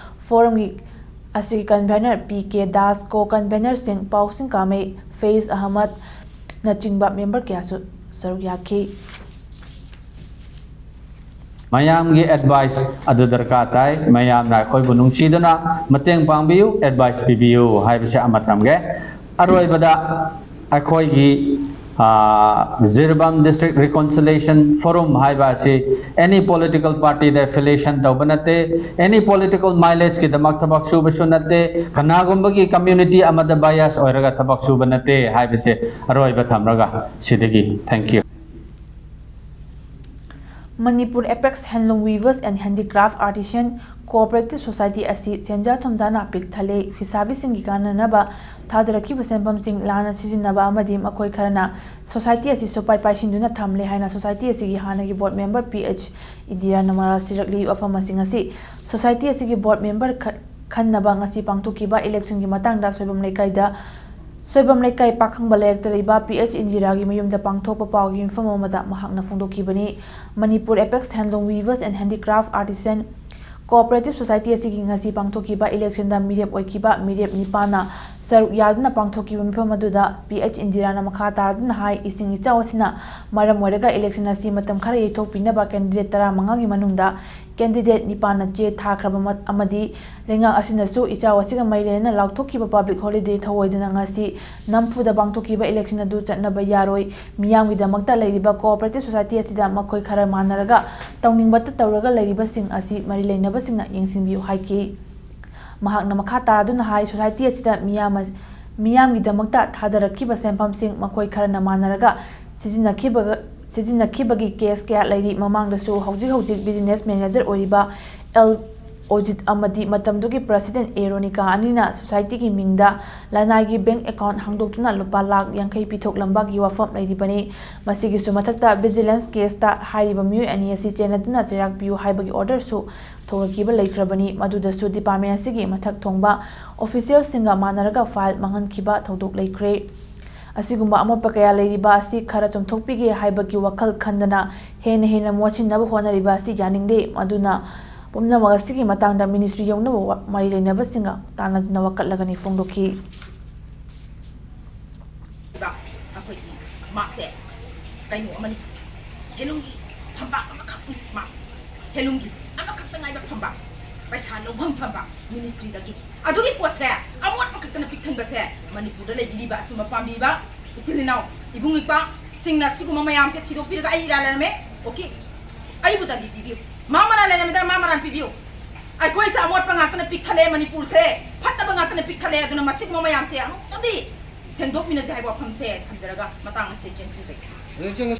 ꯐꯣꯔꯝꯒꯤ ꯑꯁꯤꯒꯤ ꯀꯟꯚꯦꯅꯔ ꯄꯤ ꯀꯦ ꯗꯥꯁ, ꯀꯣ ꯀꯟꯚꯦꯅꯔꯁꯤꯡ ꯄꯥꯎꯁꯤꯡ ꯀꯥꯃꯩ, ꯐꯩꯖ ꯑꯍꯃꯗꯅꯆꯤꯡꯕ ꯃꯦꯝꯕꯔ ꯀꯌꯥꯁꯨ ꯁꯔꯨꯛ ꯌꯥꯈꯤ꯫ ꯃꯌꯥꯝꯒꯤ ꯑꯦꯗꯚꯥꯏꯁ ꯑꯗꯨ ꯗꯔꯀꯥꯔ ꯇꯥꯏ꯫ ꯃꯌꯥꯝꯅ ꯑꯩꯈꯣꯏꯕꯨ ꯅꯨꯡꯁꯤꯗꯨꯅ ꯃꯇꯦꯡ ꯄꯥꯡꯕꯤꯌꯨ, ꯑꯦꯗꯚꯥꯏꯁ ꯄꯤꯕꯤꯌꯨ ꯍꯥꯏꯕꯁꯦ ꯑꯃ ꯊꯝꯒꯦ꯫ ꯑꯔꯣꯏꯕꯗ ꯑꯩꯈꯣꯏꯒꯤ ꯖꯤꯔꯤꯕꯥꯝ ꯗꯤꯁꯇ꯭ꯔꯤꯛ ꯔꯤꯀꯣꯟꯁꯤꯂꯦꯁꯟ ꯐꯣꯔꯝ ꯍꯥꯏꯕ ꯑꯁꯤ ꯑꯦꯅꯤ ꯄꯣꯂꯤꯇꯤꯀꯦꯜ ꯄꯥꯔꯇꯤꯗ ꯑꯦꯐꯤꯂꯤꯌꯦꯁꯟ ꯇꯧꯕ ꯅꯠꯇꯦ, ꯑꯦꯅꯤ ꯄꯣꯂꯤꯇꯤꯀꯦꯜ ꯃꯥꯏꯂꯦꯖꯀꯤꯗꯃꯛ ꯊꯕꯛ ꯁꯨꯕꯁꯨ ꯅꯠꯇꯦ, ꯀꯅꯥꯒꯨꯝꯕꯒꯤ ꯀꯝꯃ꯭ꯌꯨꯅꯤꯇꯤ ꯑꯃꯗ ꯕꯥꯏꯑꯁ ꯑꯣꯏꯔꯒ ꯊꯕꯛ ꯁꯨꯕ ꯅꯠꯇꯦ ꯍꯥꯏꯕꯁꯦ ꯑꯔꯣꯏꯕ ꯊꯝꯂꯒ ꯁꯤꯗꯒꯤ thank you꯫ Manipur Apex Handloom Weavers and Handicraft Artisan Cooperative Society ꯑꯁꯤ ꯁꯦꯟꯖꯥ ꯊꯨꯝꯖꯥꯅ ꯄꯤꯛ ꯊꯜꯂꯦ꯫ ꯐꯤꯁꯥꯕꯤꯁꯤꯡꯒꯤ ꯀꯥꯟꯅꯅꯕ ꯊꯥꯗꯔꯛꯈꯤꯕ ꯁꯦꯟꯐꯝꯁꯤꯡ ꯂꯥꯟꯅ ꯁꯤꯖꯤꯟꯅꯕ ꯑꯃꯗꯤ ꯃꯈꯣꯏ ꯈꯔꯅ ꯁꯣꯁꯥꯏꯇꯤ ꯑꯁꯤ ꯁꯨꯄꯥꯏ ꯄꯥꯏꯁꯤꯟꯗꯨꯅ ꯊꯝꯂꯦ ꯍꯥꯏꯅ ꯁꯣꯁꯥꯏꯇꯤ ꯑꯁꯤꯒꯤ ꯍꯥꯟꯅꯒꯤ ꯕꯣꯔꯗ ꯃꯦꯝꯕꯔ ꯄꯤ ꯑꯩꯆ ꯏꯟꯗꯤꯔꯥꯅ ꯃꯔꯥꯜ ꯁꯤꯔꯛꯂꯤ꯫ ꯋꯥꯐꯝ ꯑꯁꯤꯡ ꯑꯁꯤ ꯁꯣꯁꯥꯏꯇꯤ ꯑꯁꯤꯒꯤ ꯕꯣꯔꯗ ꯃꯦꯝꯕꯔ ꯈ-, ꯈꯟꯅꯕ ꯉꯁꯤ ꯄꯥꯡꯊꯣꯛꯈꯤꯕ ꯏꯂꯦꯛꯁꯟꯒꯤ ꯃꯇꯥꯡꯗ ꯁꯣꯏꯕꯝ ꯂꯩꯀꯥꯏꯗ ꯁꯣꯏꯕꯝ ꯂꯩꯀꯥꯏ ꯄꯥꯈꯪꯕ ꯂꯩꯔꯛꯇ ꯂꯩꯕ ꯄꯤ ꯑꯩꯆ ꯏꯟꯗꯤꯔꯥꯒꯤ ꯃꯌꯨꯝꯗ ꯄꯥꯡꯊꯣꯛꯄ ꯄꯥꯎꯒꯤ ꯃꯤꯐꯝ ꯑꯃꯗ ꯃꯍꯥꯛꯅ ꯐꯣꯡꯗꯣꯛꯈꯤꯕꯅꯤ꯫ Manipur Apex Handloom Weavers and Handicraft Artisan Cooperative Society ꯑꯁꯤꯒꯤ ꯉꯁꯤ ꯄꯥꯡꯊꯣꯛꯈꯤꯕ ꯏꯂꯦꯛꯁꯟꯗ ꯃꯤꯔꯦꯞ ꯑꯣꯏꯈꯤꯕ ꯃꯤꯔꯦꯞ ꯅꯤꯄꯥꯟꯅ ꯁꯔꯨꯛ ꯌꯥꯗꯨꯅ ꯄꯥꯡꯊꯣꯛꯈꯤꯕ ꯃꯤꯐꯝ ꯑꯗꯨꯗ ꯄꯤ ꯑꯩꯆ ꯏꯟꯗꯤꯔꯥꯅ ꯃꯈꯥ ꯇꯥꯗꯨꯅ ꯍꯥꯏ, ꯏꯁꯤꯡ ꯏꯆꯥꯎ ꯑꯁꯤꯅ ꯃꯔꯝ ꯑꯣꯏꯔꯒ ꯏꯂꯦꯛꯁꯟ ꯑꯁꯤ ꯃꯇꯝ ꯈꯔ ꯌꯩꯊꯣꯛꯄꯤꯅꯕ ꯀꯦꯟꯗꯤꯗꯦꯠ ꯇꯔꯥꯃꯉꯥꯒꯤ ꯃꯅꯨꯡꯗ ꯀꯦꯟꯗꯤꯗꯦꯠ ꯅꯤꯄꯥꯟꯅ ꯆꯦ ꯊꯥꯈ꯭ꯔꯕ ꯃ-, ꯑꯃꯗꯤ ꯂꯩꯉꯥꯛ ꯑꯁꯤꯅꯁꯨ ꯏꯆꯥꯎ ꯑꯁꯤꯒ ꯃꯔꯤ ꯂꯩꯅꯅ ꯂꯥꯎꯊꯣꯛꯈꯤꯕ ꯄꯕ꯭ꯂꯤꯛ ꯍꯣꯂꯤꯗꯦ ꯊꯧꯑꯣꯏꯗꯅ ꯉꯁꯤ ꯅꯝꯐꯨꯗ ꯄꯥꯡꯊꯣꯛꯈꯤꯕ ꯏꯂꯦꯛꯁꯟ ꯑꯗꯨ ꯆꯠꯅꯕ ꯌꯥꯔꯣꯏ꯫ ꯃꯤꯌꯥꯝꯒꯤꯗꯃꯛꯇ ꯂꯩꯔꯤꯕ ꯀꯣꯑꯣꯄꯔꯦꯇꯤꯚ ꯁꯣꯁꯥꯏꯇꯤ ꯑꯁꯤꯗ ꯃꯈꯣꯏ ꯈꯔ ꯃꯥꯟꯅꯔꯒ ꯇꯧꯅꯤꯡꯕꯇ ꯇꯧꯔꯒ ꯂꯩꯔꯤꯕꯁꯤꯡ ꯑꯁꯤ ꯃꯔꯤ ꯂꯩꯅꯕꯁꯤꯡꯅ ꯌꯦꯡꯁꯤꯟꯕꯤꯌꯨ ꯍꯥꯏꯈꯤ꯫ ꯃꯍꯥꯛꯅ ꯃꯈꯥ ꯇꯥꯗꯨꯅ ꯍꯥꯏ, ꯁꯣꯁꯥꯏꯇꯤ ꯑꯁꯤꯗ ꯃꯤꯌꯥꯝ ꯑꯁ-, ꯃꯤꯌꯥꯝꯒꯤꯗꯃꯛꯇ ꯊꯥꯗꯔꯛꯈꯤꯕ ꯁꯦꯟꯐꯝꯁꯤꯡ ꯃꯈꯣꯏ ꯈꯔꯅ ꯃꯥꯟꯅꯔꯒ ꯁꯤꯖꯤꯟꯅꯈꯤꯕꯒ-, ꯁꯤꯖꯤꯟꯅꯈꯤꯕꯒꯤ ꯀꯦꯁ ꯀꯌꯥ ꯂꯩꯔꯤ꯫ ꯃꯃꯥꯡꯗꯁꯨ ꯍꯧꯖꯤꯛ ꯍꯧꯖꯤꯛ ꯕꯤꯖꯤꯅꯦꯁ ꯃꯦꯅꯦꯖꯔ ꯑꯣꯏꯔꯤꯕ ꯑꯦꯜ ꯑꯣꯖꯤꯠ ꯑꯃꯗꯤ ꯃꯇꯝꯗꯨꯒꯤ ꯄ꯭ꯔꯁꯤꯗꯦꯟ ꯑꯦ ꯔꯣꯅꯤꯀꯥ ꯑꯅꯤꯅ ꯁꯣꯁꯥꯏꯇꯤꯒꯤ ꯃꯤꯡꯗ ꯂꯅꯥꯏꯒꯤ ꯕꯦꯡꯛ ꯑꯦꯀꯥꯎꯟꯠ ꯍꯥꯡꯗꯣꯛꯇꯨꯅ ꯂꯨꯄꯥ ꯂꯥꯈ ꯌꯥꯡꯈꯩ ꯄꯤꯊꯣꯛꯂꯝꯕꯒꯤ ꯋꯥꯐꯝ ꯂꯩꯔꯤꯕꯅꯤ꯫ ꯃꯁꯤꯒꯤꯁꯨ ꯃꯊꯛꯇ ꯚꯤꯖꯤꯂꯦꯟꯁ ꯀꯦꯁꯇ ꯍꯥꯏꯔꯤꯕ ꯃꯤꯑꯣꯏ ꯑꯅꯤ ꯑꯁꯤ ꯆꯦꯟꯅꯗꯨꯅ ꯆꯩꯔꯥꯛ ꯄꯤꯌꯨ ꯍꯥꯏꯕꯒꯤ ꯑꯣꯔꯗꯔꯁꯨ ꯊꯣꯔꯛꯈꯤꯕ ꯂꯩꯈ꯭ꯔꯕꯅꯤ꯫ ꯃꯗꯨꯗꯁꯨ ꯗꯤꯄꯥꯔꯠꯃꯦꯟꯠ ꯑꯁꯤꯒꯤ ꯃꯊꯛ ꯊꯣꯡꯕ ꯑꯣꯐꯤꯁꯤꯌꯦꯜꯁꯤꯡꯒ ꯃꯥꯟꯅꯔꯒ ꯐꯥꯏꯜ ꯃꯥꯡꯍꯟꯈꯤꯕ ꯊꯧꯗꯣꯛ ꯂꯩꯈ꯭ꯔꯦ꯫ ꯑꯁꯤꯒꯨꯝꯕ ꯑꯃꯣꯠꯄ ꯀꯌꯥ ꯂꯩꯔꯤꯕ ꯑꯁꯤ ꯈꯔ ꯆꯨꯝꯊꯣꯛꯄꯤꯒꯦ ꯍꯥꯏꯕꯒꯤ ꯋꯥꯈꯜ ꯈꯟꯗꯅ ꯍꯦꯟꯅ ꯍꯦꯟꯅ ꯃꯣꯠꯁꯤꯟꯅꯕ ꯍꯣꯠꯅꯔꯤꯕ ꯑꯁꯤ ꯌꯥꯅꯤꯡꯗꯦ꯫ ꯑꯗꯨꯅ ꯄꯨꯝꯅꯃꯛ ꯑꯁꯤꯒꯤ ꯃꯇꯥꯡꯗ ꯃꯤꯅꯤꯁꯇ꯭ꯔꯤ ꯌꯧꯅꯕ ꯋꯥ-, ꯃꯔꯤ ꯂꯩꯅꯕꯁꯤꯡꯒ ꯇꯥꯟꯅꯗꯨꯅ ꯋꯥꯀꯠꯂꯒꯅꯤ ꯐꯣꯡꯗꯣꯛꯈꯤ꯫ ꯑꯩꯈꯣꯏꯒꯤ ꯃꯥꯁꯦ ꯀꯩꯅꯣ ꯑꯃꯅꯤ, ꯍꯦꯂꯨꯝꯒꯤ ꯐꯝꯕꯥꯛ ꯑꯃꯈꯛꯅꯤ ꯃꯥꯁꯦ, ꯍꯦꯂꯨꯝꯒꯤ ꯑꯃꯈꯛꯇ ꯉꯥꯏꯕ ꯐꯝꯕꯥꯛ, ꯄꯩꯁꯥ ꯂꯧꯐꯝ ꯐꯝꯕꯥꯛ ꯃꯤꯅꯤꯁꯇ꯭ꯔꯤꯗꯒꯤ꯫ ꯑꯗꯨꯒꯤ ꯄꯣꯠꯁꯦ ꯑꯃꯣꯠꯄ ꯈꯛꯇꯅ ꯄꯤꯛ ꯊꯟꯕꯁꯦ ꯃꯅꯤꯄꯨꯔꯗ ꯂꯩꯕꯤꯔꯤꯕ ꯑꯆꯨꯝꯕ ꯄꯥꯝꯕꯤꯕ ꯏꯆꯤꯜ ꯏꯅꯥꯎ ꯏꯕꯨꯡ ꯏꯄ꯭ꯋꯥꯁꯤꯡꯅ ꯁꯤꯒꯨꯝꯕ ꯃꯌꯥꯝꯁꯦ ꯊꯤꯗꯣꯛꯄꯤꯔꯒ ꯑꯩ ꯏꯔꯥꯜ ꯂꯩꯔꯝꯃꯦ, ꯑꯣꯀꯦ, ꯑꯩꯕꯨ ꯗꯟꯗꯤ ꯄꯤꯕꯤꯌꯨ, ꯃꯥ ꯃꯔꯥꯜ ꯂꯩꯔꯝꯃꯦꯗ ꯃꯥ ꯃꯔꯥꯜ ꯄꯤꯕꯤꯌꯨ꯫ ꯑꯩꯈꯣꯏꯁꯦ ꯑꯃꯣꯠꯄ ꯉꯥꯛꯇꯅ ꯄꯤꯛ ꯊꯜꯂꯦ, ꯃꯅꯤꯄꯨꯔꯁꯦ ꯐꯠꯇꯕ ꯉꯥꯛꯇꯅ ꯄꯤꯛ ꯊꯜꯂꯦ꯫ ꯑꯗꯨꯅ ꯃꯁꯤꯒꯨꯝꯕ ꯃꯌꯥꯝꯁꯦ ꯑꯃꯨꯛꯇꯗꯤ ꯁꯦꯡꯗꯣꯛꯃꯤꯟꯅꯁꯦ ꯍꯥꯏꯕ ꯋꯥꯐꯝꯁꯦ ꯊꯝꯖꯔꯒ ꯃꯇꯥꯡ ꯑꯁꯤ ꯇꯦꯟꯁꯤꯟꯖꯒꯦ꯫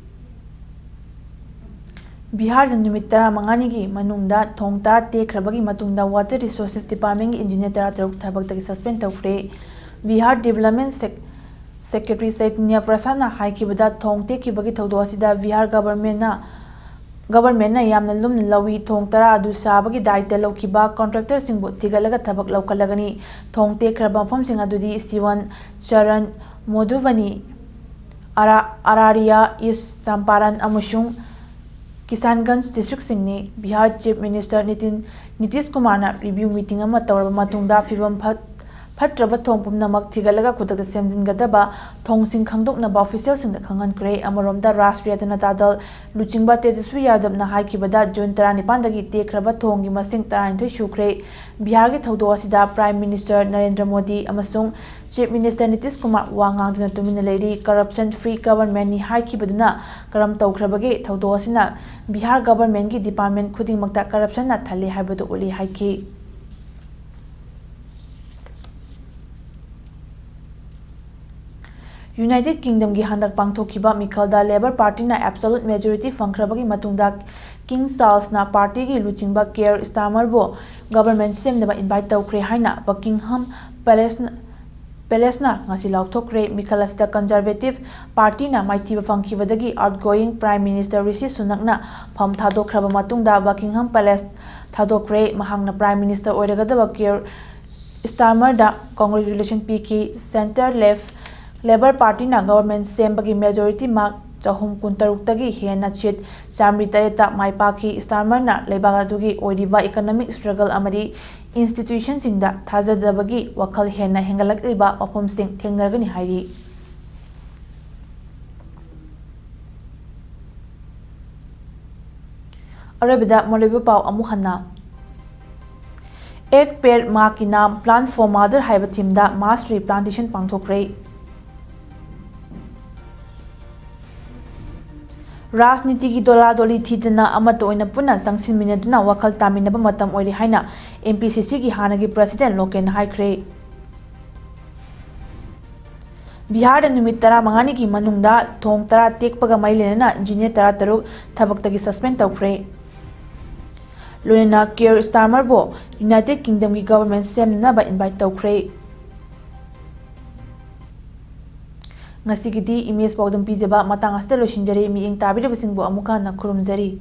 ꯕꯤꯍꯥꯔꯗ ꯅꯨꯃꯤꯠ ꯇꯔꯥꯃꯉꯥꯅꯤꯒꯤ ꯃꯅꯨꯡꯗ ꯊꯣꯡ ꯇꯔꯥ ꯇꯦꯛꯈ꯭ꯔꯕꯒꯤ ꯃꯇꯨꯡꯗ Water Resources Department ꯀꯤ ꯏꯟꯖꯤꯅꯤꯌꯔ ꯇꯔꯥꯇꯔꯨꯛ ꯊꯕꯛꯇꯒꯤ ꯁꯁꯄꯦꯟ ꯇꯧꯈ꯭ꯔꯦ꯫ ꯕꯤꯍꯥꯔ ꯗꯤꯕꯦꯂꯞꯃꯦꯟ ꯁꯦꯛ-, ꯁꯦꯀ꯭ꯔꯦꯇꯔꯤ ꯆꯩꯇꯟꯌ ꯄ꯭ꯔꯁꯥꯗꯅ ꯍꯥꯏꯈꯤꯕꯗ, ꯊꯣꯡ ꯇꯦꯛꯈꯤꯕꯒꯤ ꯊꯧꯗꯣꯛ ꯑꯁꯤꯗ ꯕꯤꯍꯥꯔ ꯒꯚꯔꯟꯃꯦꯟꯅ, ꯒꯚꯔꯟꯃꯦꯟꯅ ꯌꯥꯝꯅ ꯂꯨꯝꯅ ꯂꯧꯏ꯫ ꯊꯣꯡ ꯇꯔꯥ ꯑꯗꯨ ꯁꯥꯕꯒꯤ ꯗꯥꯏꯇ ꯂꯧꯈꯤꯕ ꯀꯣꯟꯇ꯭ꯔꯦꯛꯇꯔꯁꯤꯡꯕꯨ ꯊꯤꯒꯠꯂꯒ ꯊꯕꯛ ꯂꯧꯈꯠꯂꯒꯅꯤ꯫ ꯊꯣꯡ ꯇꯦꯛꯈ꯭ꯔꯕ ꯃꯐꯝꯁꯤꯡ ꯑꯗꯨꯗꯤ ꯁꯤꯋꯟ, ꯆꯔꯟ, ꯃꯣꯙꯨꯕꯅꯤ, ꯑꯔꯥ-, ꯑꯔꯥꯔꯤꯌꯥ, ꯏꯁ ꯆꯝꯄꯥꯔꯟ ꯑꯃꯁꯨꯡ ꯀꯤꯁꯥꯟꯒꯟꯖ ꯗꯤꯁꯇ꯭ꯔꯤꯛꯁꯤꯡꯅꯤ꯫ ꯕꯤꯍꯥꯔ ꯆꯤꯐ ꯃꯤꯅꯤꯁꯇꯔ ꯅꯤꯇꯤꯟ, ꯅꯤꯇꯤꯁ ꯀꯨꯃꯥꯔꯅ ꯔꯤꯚ꯭ꯌꯨ ꯃꯤꯇꯤꯡ ꯑꯃ ꯇꯧꯔꯕ ꯃꯇꯨꯡꯗ ꯐꯤꯕꯝ ꯐꯠ-, ꯐꯠꯇ꯭ꯔꯕ ꯊꯣꯡ ꯄꯨꯝꯅꯃꯛ ꯊꯤꯒꯠꯂꯒ ꯈꯨꯗꯛꯇ ꯁꯦꯝꯖꯤꯟꯒꯗꯕ ꯊꯣꯡꯁꯤꯡ ꯈꯪꯗꯣꯛꯅꯕ ꯑꯣꯐꯤꯁꯤꯌꯦꯜꯁꯤꯡꯗ ꯈꯪꯍꯟꯈ꯭ꯔꯦ꯫ ꯑꯃꯔꯣꯝꯗ ꯔꯥꯁꯇ꯭ꯔꯤꯌꯥ ꯖꯅꯇꯥ ꯗꯜ ꯂꯨꯆꯤꯡꯕ ꯇꯦꯖꯁ꯭ꯋꯤ ꯌꯥꯗꯕꯅ ꯍꯥꯏꯈꯤꯕꯗ ꯖꯨꯟ ꯇꯔꯥꯅꯤꯄꯥꯟꯗꯒꯤ ꯇꯦꯛꯈ꯭ꯔꯕ ꯊꯣꯡꯒꯤ ꯃꯁꯤꯡ ꯇꯔꯥꯅꯤꯊꯣꯏ ꯁꯨꯈ꯭ꯔꯦ꯫ ꯕꯤꯍꯥꯔꯒꯤ ꯊꯧꯗꯣꯛ ꯑꯁꯤꯗ ꯄ꯭ꯔꯥꯏꯝ ꯃꯤꯅꯤꯁꯇꯔ ꯅꯔꯦꯟꯗ꯭ꯔ ꯃꯣꯗꯤ ꯑꯃꯁꯨꯡ ꯆꯤꯐ ꯃꯤꯅꯤꯁꯇꯔ ꯅꯤꯇꯤꯁ ꯀꯨꯃꯥꯔ ꯋꯥ ꯉꯥꯡꯗꯨꯅ ꯇꯨꯃꯤꯟꯅ ꯂꯩꯔꯤ꯫ ꯀꯔꯞꯁꯟ ꯐ꯭ꯔꯤ ꯒꯚꯔꯟꯃꯦꯟꯠꯅꯤ ꯍꯥꯏꯈꯤꯕꯗꯨꯅ ꯀꯔꯝ ꯇꯧꯈ꯭ꯔꯕꯒꯦ? ꯊꯧꯗꯣꯛ ꯑꯁꯤꯅ ꯕꯤꯍꯥꯔ ꯒꯚꯔꯟꯃꯦꯟꯠꯀꯤ ꯗꯤꯄꯥꯔꯠꯃꯦꯟꯠ ꯈꯨꯗꯤꯡꯃꯛꯇ ꯀꯔꯞꯁꯟꯅ ꯊꯜꯂꯦ ꯍꯥꯏꯕꯗꯨ ꯎꯠꯂꯤ ꯍꯥꯏꯈꯤ꯫ ꯌꯨꯅꯥꯏꯇꯦꯗ ꯀꯤꯡꯗꯝꯒꯤ ꯍꯟꯗꯛ ꯄꯥꯡꯊꯣꯛꯈꯤꯕ ꯃꯤꯈꯜꯗ ꯂꯦꯕꯔ ꯄꯥꯔꯇꯤꯅ ꯑꯦꯕꯁꯣꯂꯨꯠ ꯃꯦꯖꯣꯔꯤꯇꯤ ꯐꯪꯈ꯭ꯔꯕꯒꯤ ꯃꯇꯨꯡꯗ ꯀꯤꯡ ꯆꯥꯔꯜꯁꯅ ꯄꯥꯔꯇꯤꯒꯤ ꯂꯨꯆꯤꯡꯕ ꯀꯤꯌꯔ ꯁ꯭ꯇꯥꯔꯃꯔꯕꯨ ꯒꯕꯔꯃꯦꯟ ꯁꯦꯝꯅꯕ ꯏꯟꯚꯥꯏꯠ ꯇꯧꯈ꯭ꯔꯦ ꯍꯥꯏꯅ ꯕꯀꯤꯡꯍꯝ ꯄꯦꯂꯦꯁꯅ, ꯄꯦꯂꯦꯁꯅ ꯉꯁꯤ ꯂꯥꯎꯊꯣꯛꯈ꯭ꯔꯦ꯫ ꯃꯤꯈꯜ ꯑꯁꯤꯗ ꯀꯟꯖꯔꯚꯦꯇꯤꯚ ꯄꯥꯔꯇꯤꯅ ꯃꯥꯏꯊꯤꯕ ꯐꯪꯈꯤꯕꯗꯒꯤ ꯑꯥꯎꯠꯒꯣꯌꯤꯡ ꯄ꯭ꯔꯥꯏꯝ ꯃꯤꯅꯤꯁꯇꯔ ꯔꯤꯁꯤ ꯁꯨꯅꯛꯅ ꯐꯝ ꯊꯥꯗꯣꯛꯈ꯭ꯔꯕ ꯃꯇꯨꯡꯗ ꯕꯀꯤꯡꯍꯝ ꯄꯦꯂꯦꯁ ꯊꯥꯗꯣꯛꯈ꯭ꯔꯦ꯫ ꯃꯍꯥꯛꯅ ꯄ꯭ꯔꯥꯏꯝ ꯃꯤꯅꯤꯁꯇꯔ ꯑꯣꯏꯔꯒꯗꯕ ꯀꯤꯌꯔ ꯁ꯭ꯇꯥꯔꯃꯔꯗ ꯀꯣꯡꯒ꯭ꯔꯦꯆꯨꯂꯦꯁꯟ ꯄꯤꯈꯤ꯫ ꯁꯦꯟꯇꯔ ꯂꯦꯐ ꯂꯦꯕꯔ ꯄꯥꯔꯇꯤꯅ ꯒꯕꯔꯃꯦꯟ ꯁꯦꯝꯕꯒꯤ ꯃꯦꯖꯣꯔꯤꯇꯤ ꯃꯥꯔꯛ ꯆꯍꯨꯝ ꯀꯨꯟꯇꯔꯨꯛꯇꯒꯤ ꯍꯦꯟꯅ ꯁꯤꯠ ꯆꯥꯃꯔꯤ ꯇꯔꯦꯠꯇ ꯃꯥꯏ ꯄꯥꯛꯈꯤ꯫ ꯁ꯭ꯇꯥꯔꯃꯔꯅ ꯂꯩꯕꯥꯛ ꯑꯗꯨꯒꯤ ꯑꯣꯏꯔꯤꯕ ꯏꯀꯅꯣꯃꯤꯛ ꯁ꯭ꯇ꯭ꯔꯒꯜ ꯑꯃꯗꯤ ꯏꯟꯁꯇꯤꯇ꯭ꯌꯨꯁꯟꯁꯤꯡꯗ ꯊꯥꯖꯗꯕꯒꯤ ꯋꯥꯈꯜ ꯍꯦꯟꯅ ꯍꯦꯟꯒꯠꯂꯛꯂꯤꯕ ꯋꯥꯐꯝꯁꯤꯡ ꯊꯦꯡꯅꯒꯅꯤ ꯍꯥꯏꯔꯤ꯫ ꯑꯔꯣꯏꯕꯗ ꯃꯔꯨꯑꯣꯏꯕ ꯄꯥꯎ ꯑꯃꯨꯛ ꯍꯟꯅ꯫ ꯑꯦꯛ ꯄꯦꯗ ꯃꯥ ꯀꯤ ꯅꯥꯝ, Plant for Mother ꯍꯥꯏꯕ ꯊꯤꯝꯗ ꯃꯥꯁ ꯇ꯭ꯔꯤ ꯄ꯭ꯂꯥꯟꯇꯦꯁꯟ ꯄꯥꯡꯊꯣꯛꯈ꯭ꯔꯦ꯫ ꯔꯥꯖꯅꯤꯇꯤꯒꯤ ꯗꯣꯂꯥꯗꯣꯂꯤ ꯊꯤꯗꯅ ꯑꯃꯠꯇ ꯑꯣꯏꯅ ꯄꯨꯟꯅ ꯆꯪꯁꯤꯟꯃꯤꯟꯅꯗꯨꯅ ꯋꯥꯈꯜ ꯇꯥꯃꯤꯟꯅꯕ ꯃꯇꯝ ꯑꯣꯏꯔꯦ ꯍꯥꯏꯅ ꯑꯦꯝ ꯄꯤ ꯁꯤ ꯁꯤꯒꯤ ꯍꯥꯟꯅꯒꯤ ꯄ꯭ꯔꯁꯤꯗꯦꯟ ꯂꯣꯀꯦꯟꯅ ꯍꯥꯏꯈ꯭ꯔꯦ꯫ ꯕꯤꯍꯥꯔꯗ ꯅꯨꯃꯤꯠ ꯇꯔꯥꯃꯉꯥꯅꯤꯒꯤ ꯃꯅꯨꯡꯗ ꯊꯣꯡ ꯇꯔꯥ ꯇꯦꯛꯄꯒ ꯃꯔꯤ ꯂꯩꯅꯅ ꯏꯟꯖꯤꯅꯤꯌꯔ ꯇꯔꯥꯇꯔꯨꯛ ꯊꯕꯛꯇꯒꯤ ꯁꯁꯄꯦꯟ ꯇꯧꯈ꯭ꯔꯦ꯫ ꯂꯣꯏꯅꯅ ꯀꯤꯌꯔ ꯁ꯭ꯇꯥꯔꯃꯔꯕꯨ ꯌꯨꯅꯥꯏꯇꯦꯗ ꯀꯤꯡꯗꯝꯒꯤ ꯒꯕꯔꯃꯦꯟ ꯁꯦꯝꯅꯅꯕ ꯏꯟꯚꯥꯏꯠ ꯇꯧꯈ꯭ꯔꯦ꯫ ꯉꯁꯤꯒꯤꯗꯤ ꯏꯃꯦꯖ ꯄꯥꯎꯗꯝ ꯄꯤꯖꯕ ꯃꯇꯥꯡ ꯑꯁꯤꯗ ꯂꯣꯏꯁꯤꯟꯖꯔꯦ꯫ ꯃꯤꯠꯌꯦꯡ ꯇꯥꯕꯤꯔꯤꯕꯁꯤꯡꯕꯨ ꯑꯃꯨꯛꯀ ꯍꯟꯅ ꯈꯨꯔꯨꯝꯖꯔꯤ꯫